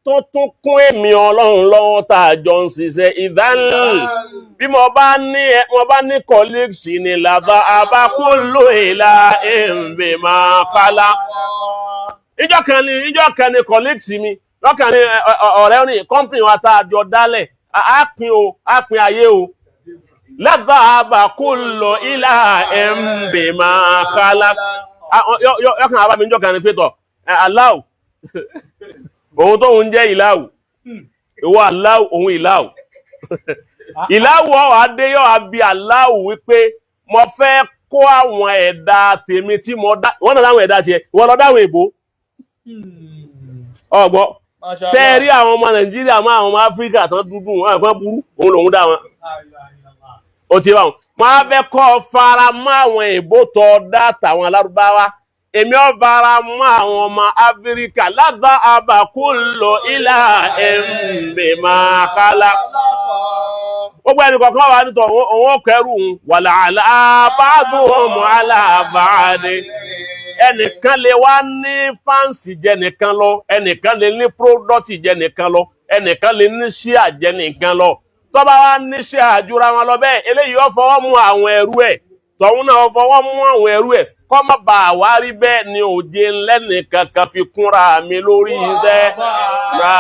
tó tún kún èmi Ọlọ́run lọ́wọ́ tá a jọ ń ṣiṣẹ́ ìdánilì. Bí mo bá ní ẹ, mo bá ní colleagues ní làbá abákúlò ìlà èmbè máa kálá. Ìjọ kan ni colleagues mi lọ́kàn ní ọ̀rẹ́ ní company wa tá a jọ dálẹ̀, á pín o, á pín ayé o. Làbá abákúlò ìlà èmbè máa kálá. Yọkàn àbá mi ìjọ kan ní pétọ̀ aláwò òun tóun jẹ́ ìláwù, ìwọ aláwù, òun ìláwù, ìláwù ọ̀ adé yọ̀ àbí aláwù wípé mo fẹ́ kó àwọn ẹ̀dá tèmi tí mo dá, wọ́n náà láwọn ẹ̀dá tiẹ̀, ìwọ lọ dáwọn èbó ọgbọ́. Ṣé ẹ rí àwọn ọmọ Nàìjíríà mọ́ àwọn ọmọ Áfíríkà tán dúdú wọn àfẹ́ burú, òun lòun dá wọn. Ó ti bá wọn máa fẹ́ kọ́ fara mọ́ àwọn èbó tó dá tàwọn alárúbáwá, èmi ò fara mọ́ àwọn ọmọ Áfíríkà. Lábá abàkúlò ilà ẹ̀ǹbẹ̀ máa kálá. Gbogbo ẹnì kọ̀ọ̀kan wà nítọ̀ òun ó kẹrù òun wàlàhálà bá dùn ọmọ aláàbáadé. Ẹnìkan lè wá ní fans jẹ nìkan lọ, ẹnìkan lè ní product jẹ nìkan lọ, ẹnìkan lè ní share jẹ nìkan lọ. Tó bá wá ní share àjùra wọn lọ bẹ́ẹ̀, eléyìí ó fọwọ́ mú àwọn ẹrú ẹ̀, tọ̀hún náà ó fọwọ́ mú àwọn ẹrú ẹ̀, kọ́ má bàa wá rí bẹ́ẹ̀ ni òjé ńlẹ́nìkan kan fi kúnra mi lórí iṣẹ́ ra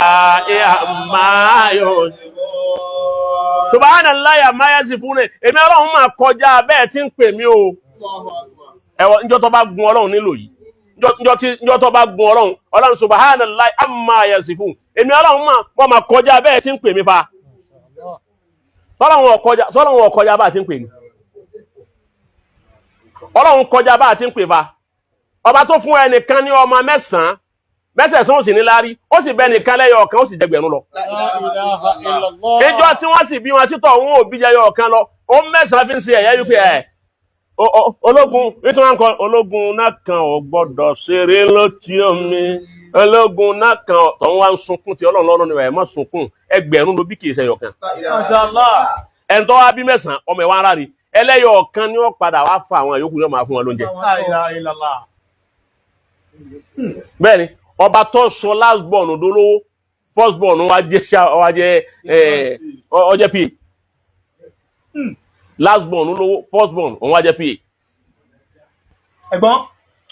ẹ̀ àmáyọ̀. Subhanallahi amma yasifun, èmi Ọlọ́run máa kọjá bẹ́ẹ̀ tí ń pè mí o. Ẹwọ njọ́ tó bá gun Ọlọ́run nílò yìí, njọ́ tó bá gun Ọlọ́run, Ọlọ́run subhanallahi amma yasifun, èmi Ọlọ́run máa wọ́n máa kọjá bẹ́ẹ̀ tí ń pè mí fa. Sọ́lọ́run ọkọjá bá ti ń pè mí, Ọlọ́run kọjá bá ti ń pè fa. Ọba tó fún ẹnìkan ní ọmọ mẹ́sàn-án mẹ́sẹ̀sán, ó sì ní láárí, ó sì bẹ nìkan lẹ́yọ ọ̀kan, ó sì jẹgbẹ̀rún lọ. Ìjọ tí wọ́n sì bí wọn títọ̀ òun ò bí jẹyọ ọ̀kan lọ, ó mẹ́sàn-án fi ń ṣe ẹ̀yẹ́ wípé ẹ̀ ológun nítorí wọn kọ ológun náà kan ò gbọ́dọ̀ ṣeré lótí omi, ológun náà kan tọ̀hún wá ń sunkún tí Ọlọ́run lọ́rùn ni ẹ̀ má sunkún, ẹgbẹ̀rún ló bí, kì í ṣe ẹyọ̀kan. Masha Allah. Ẹni tó wá bí mẹ́sàn-án, ọmọ ẹ̀ wá ń ráre, ẹlẹ́yọ̀ ọ̀kan ni wọ́n padà wá fa àwọn yòókù, yóò máa fún wọn lóúnjẹ. La ilaha illallah. Bẹ́ẹ̀ni, ọba tó sọ last born dolówó, first born wa jẹ́ wa jẹ́ ẹ ọjẹ́ pa. Last born lówó, first born òun wá jẹ́ pa. Ẹ̀gbọ́n.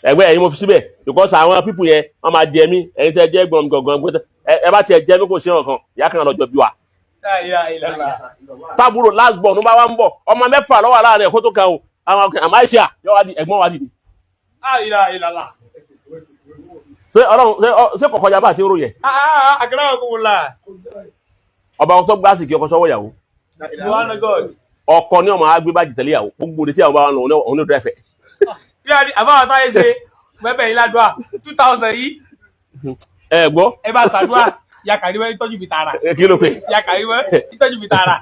Ẹgbẹ́ ẹ̀yin mo fi síbẹ̀ because àwọn people yẹn wọ́n máa jẹ mí. Ẹ̀yin tẹ́ jẹ́ gbọ̀n gbọ̀ngàn gbọ́n, ẹ bá tiẹ̀ jẹ mí, kò sí ọ̀kan ìyá kan lọ́jọ́ bí wa. La ilaha illallah. Tábúrò last born bá wá ń bọ̀, ọmọ mẹ́fà lọ́wọ́ láàrin ẹ̀kọ́ tó kan o, àwọn ọkùnrin àmọ́ àìsíà yọ wá di ẹ̀gbọ́n wa dìde. La ilaha illallah. Ṣé Ọlọ́run ṣé kọ̀kọ́jà bá ti ń rò yẹ? Ah ah, akramakumullah. Ọba tó gbá sì kí ọkọ sọ́wọ́ ìyàwó. Subhana God. Ọkọ ní ọmọ agbé bájì tẹ̀lé ìyàwó gbogbo òde tí àwọn bá wà lọ, òun ní dírẹ́fẹ̀. Bí a ní àbáwọ̀ táyé ṣe bẹ́ẹ̀ yìí ládùá 2000 yìí. Ẹ gbọ́. Ẹ bá ṣàdúrà yakariwẹ́ ìtọ́jú mi tààrà. Kí ló pè? Yakariwẹ́ ìtọ́jú mi tààrà.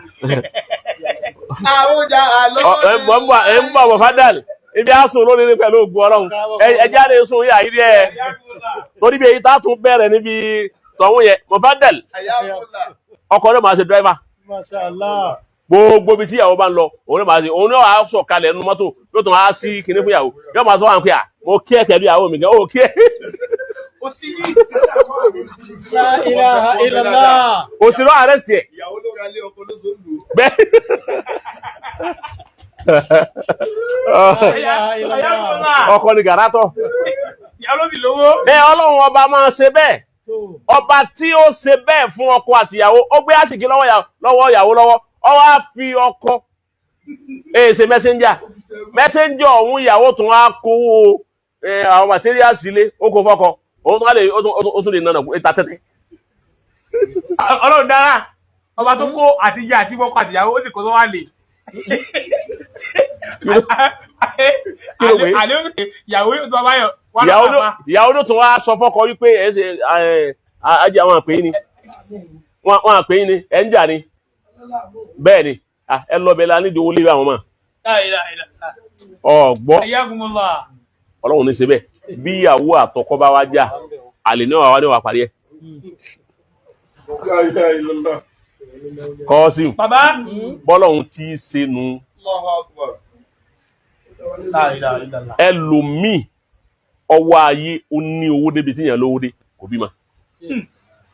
Àwùjá àlọ́. Ẹ ń bọ̀ ẹ ń bọ̀ bọ̀ fádàl ibi á sùn lónìí ní pẹ̀lú ògùn Ọlọ́run, ẹ jáde sùn yà yìí ẹ torí bí èyí tá a tún bẹ̀rẹ̀ níbi tọ̀hún yẹn mọ̀ fádàl. Ọkọ náà máa ṣe driver. Masha Allah. Gbogbo ibi tí ìyàwó bá ń lọ, òun náà máa ṣe, òun náà á sọ̀ kalẹ̀ nínú mọ́tò, yóò tún á sí kinní fún ìyàwó, yóò máa sọ wà ń pè à mo kí ẹ pẹ̀lú ìyàwó mi gan ó kí ẹ. Ó sì ní. La ilaha illallah. Òsì lọ́ àrẹ́sì ẹ̀. Ìyàwó ló ra lé, ọkọ ló so ń lò. Bẹ́ẹ̀. La ilaha illallah. Ọkọ ni gàrátọ̀. Ìyá ló sì lówó. Ẹ Ọlọ́run ọba máa ṣe bẹ́ẹ̀. Ọba tí ó ṣe bẹ́ẹ̀ fún ọkọ àtìyàwó, ó gbé àsìkí lọ́wọ́ ìyàwó lọ́wọ́, ó wá fi ọkọ ẹ ṣe messenger. Mẹ́sẹ́ńjọ́ ọ̀hún ìyàwó tún á kówó àwọn materials ilé ó kó fọ́kọ òun tún á lè ó tún lè nánà ta tẹ́tẹ́. Ọlọ́run dára, ọba tó kó àtijọ́ àti bọ́kọ àtìyàwó, ó sì kó tó wà lè. Kí ló pé? Àlè ìyàwó yóò tó bá yọ wà Ìyàwó lọ́wọ́ ló àbá. Ìyàwó ló tún wá sọ fọ́kọ wípé ẹ ṣe ẹ ajé àwọn àpè yín ni wọn àpè yín ni ẹ ń jà ni bẹ́ẹ̀ ni. Ah, ẹ lọ bẹ la nídìí owó lé àwọn ọmọ ọgbọ́. Ayyakumullah. Ọlọ́run ní ṣe bẹ́ẹ̀. Bí ìyàwó àtọkọ bá wá jà, àlè náà wà ní wà parí ẹ̀. La ilaha illallah. Kọ́ sí Bàbá. bọ́lọ́run tí í ṣe nu. Allahu akbar. La ilaha illallah. Ẹlòmíì ọwọ́ ayé ó ní owó débi tíyàn lówó dé, kò bímọ.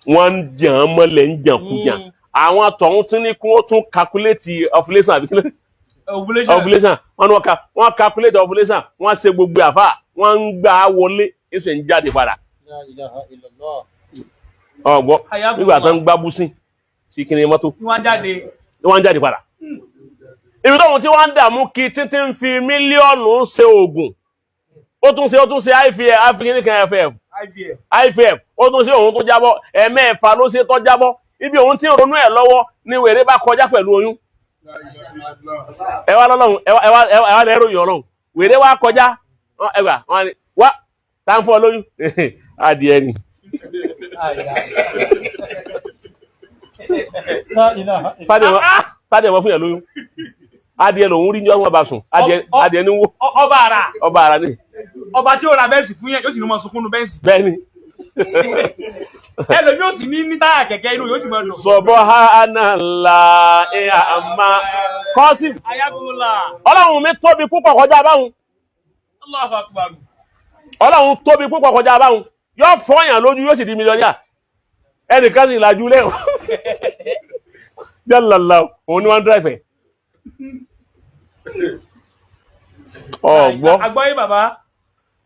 Wọ́n ń jàn án mọ́lẹ̀, ń jàn kú jàn. Àwọn tọ̀hún tún ní kí wọ́n tún calculate ovulation àbí kílẹ̀? Ovulation. Ovulation. Wọ́n ní wọ́n calculate ovulation, wọ́n ṣe gbogbo àfà, wọ́n ń gbà á wọlé, ẹsẹ̀ ń jáde padà. La ilaha illallah. Ọgbọ́ Ayagunmọ̀. nígbà tó ń gbá búsìn sí kíni mọ́tò Wọ́n jáde. wọ́n ń jáde padà. Ibi tóun tí wọ́n ń dààmú kí títí ń fi mílíọ̀nù ṣe oògùn, ó tún ṣe IVF, African IVF. IVF. IVF, ó tún ṣe, òun tó jábọ́. Ẹ̀ẹ̀mẹ́fà ló ṣe tó jábọ́. Ibi òun tí ń ronú ẹ̀ lọ́wọ́ ni wèrè bá kọjá pẹ̀lú oyún. La ilaha illallah. Ẹ wá lọ́lọ́run, ẹ wá lẹ́rù yọ̀ ọlọ́run. Wèrè wá kọjá, ẹ gbà wọn ni wá tá ń fọ́ lóyún adìẹ ni. La ilaha illallah. Fàdé wọn fún yàn lóyún, adìẹ lòún rí ní ọgbọ́n bá sùn, adìẹ adìẹ ní wó. Ọba ara. Ọba ara ni. Ọba tí ó ra bẹ́ǹsì fún yẹn yóò sì ní mọ sunkún nu bẹ́ǹsì. Bẹ́ẹ̀ ni. Ẹlòmí yóò sì ní táyà kẹ̀kẹ́, inú yóò sì mọ dùn. Subhanallah ẹ àmà kọ́sì. Ayagunla. Ọlọ́run mi tóbi púpọ̀ kọjá báwọn. Allahu akbar. Ọlọ́run tóbi púpọ̀ kọjá báwọn. Yóò fọyàn lójú, yóò sì di mílíọ̀nìyà. Ẹnìkan sì lajú lẹ́wọ̀n jálàlá, òun ni wọ́n ń dráìfẹ̀ ọ̀gbọ́. Agbọ́yé bàbá.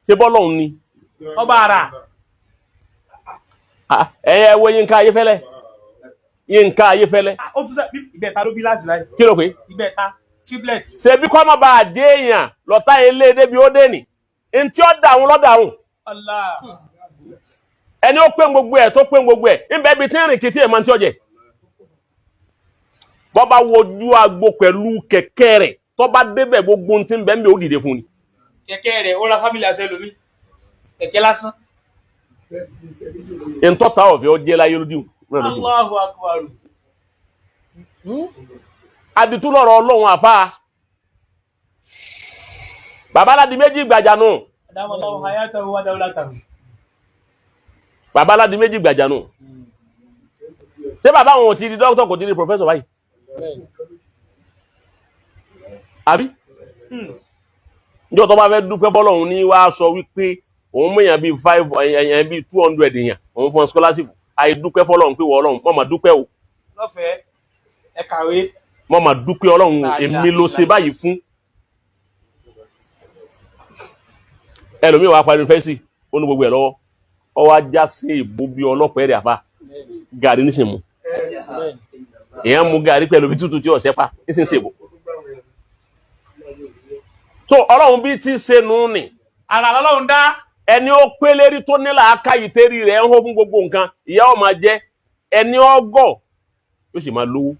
Ṣé bọ́lọ́run ni? Ọba ara. Ah, ẹ̀yẹ wo Yínká Ayéfẹ́lẹ́, Yínká Ayéfẹ́lẹ́. Ah, ó tún sẹ́ ìbẹ̀ta ló bí láti láì. Kí ló pé? Ìbẹ̀ta, triplet. Ṣe bí kọ́ mọ́ bá a dé èèyàn lọ́tà ilé débi ó dé nì ntí ó dà àwọn lọ́dà àwọn. Allah. Ẹni ó pé gbogbo ẹ̀ tó pé gbogbo ẹ̀ ńbẹ́ ibi tí ń rìn kìtì ẹ̀ máa ń tí ó jẹ. Bọ́ bá wojú agbo pẹ̀lú kẹ̀kẹ́ rẹ̀, tó bá débẹ̀, gbogbo ohun tí ń bẹ ń bẹ ó dìde fún ni. Kẹ̀kẹ́ rẹ̀ ó ra family aṣọ ẹlòmí. Kẹ̀kẹ́ lásán. Ntọ́ta ọ̀fẹ́ ó jẹ́ láyé lójú náà lójú. Allahu akbar. Àdìtú lọ̀rọ̀ ọlọ́run àfa babaladi méjì gbàjánu. Adamallahu hayatahu wa dawlatahu. Babaladi méjì gbàjánu. Ṣé bàbá àwọn ò ti di dókítà, kò ti di professor báyìí àbí? Njọ́ tó bá fẹ́ dúpẹ́ bọ́lọ́run ní wàá sọ wípé òun mú èèyàn bíi five, èèyàn bíi 200 èèyàn, òun fún ọ scholarship. Àyè dúpẹ́ fọlọ́run pé wọ́n ọlọ́run mọ̀ mà dúpẹ́ o. Lọ́fẹ̀ẹ́ ẹ kàwé. Mọ̀ mà dúpẹ́ ọlọ́run o, èmi ló ṣe báyìí fún. Ẹlòmíì wàá parí fẹ́ǹsì, ó ní gbogbo ẹ̀ lọ́wọ́, ọ wá já sí ìbò bí ọlọ́pàá ẹ̀rẹ̀ àfa gàrí nísìnyí mu. Èèyàn mu gàrí pẹ̀lú bí tútù tí ọ̀sẹ̀ pa nísinsìnyí ìbò. So ọlọ́run bí ti ṣe nù ní. Ara lọ́lọ́run dá. Ẹni ó pé lérí tó ní làákàyè tẹ́rí rẹ̀ ń hó fún gbogbo nǹkan, ìyá ọ̀ máa jẹ́ ẹni ọgọ́ yóò sì máa lówó.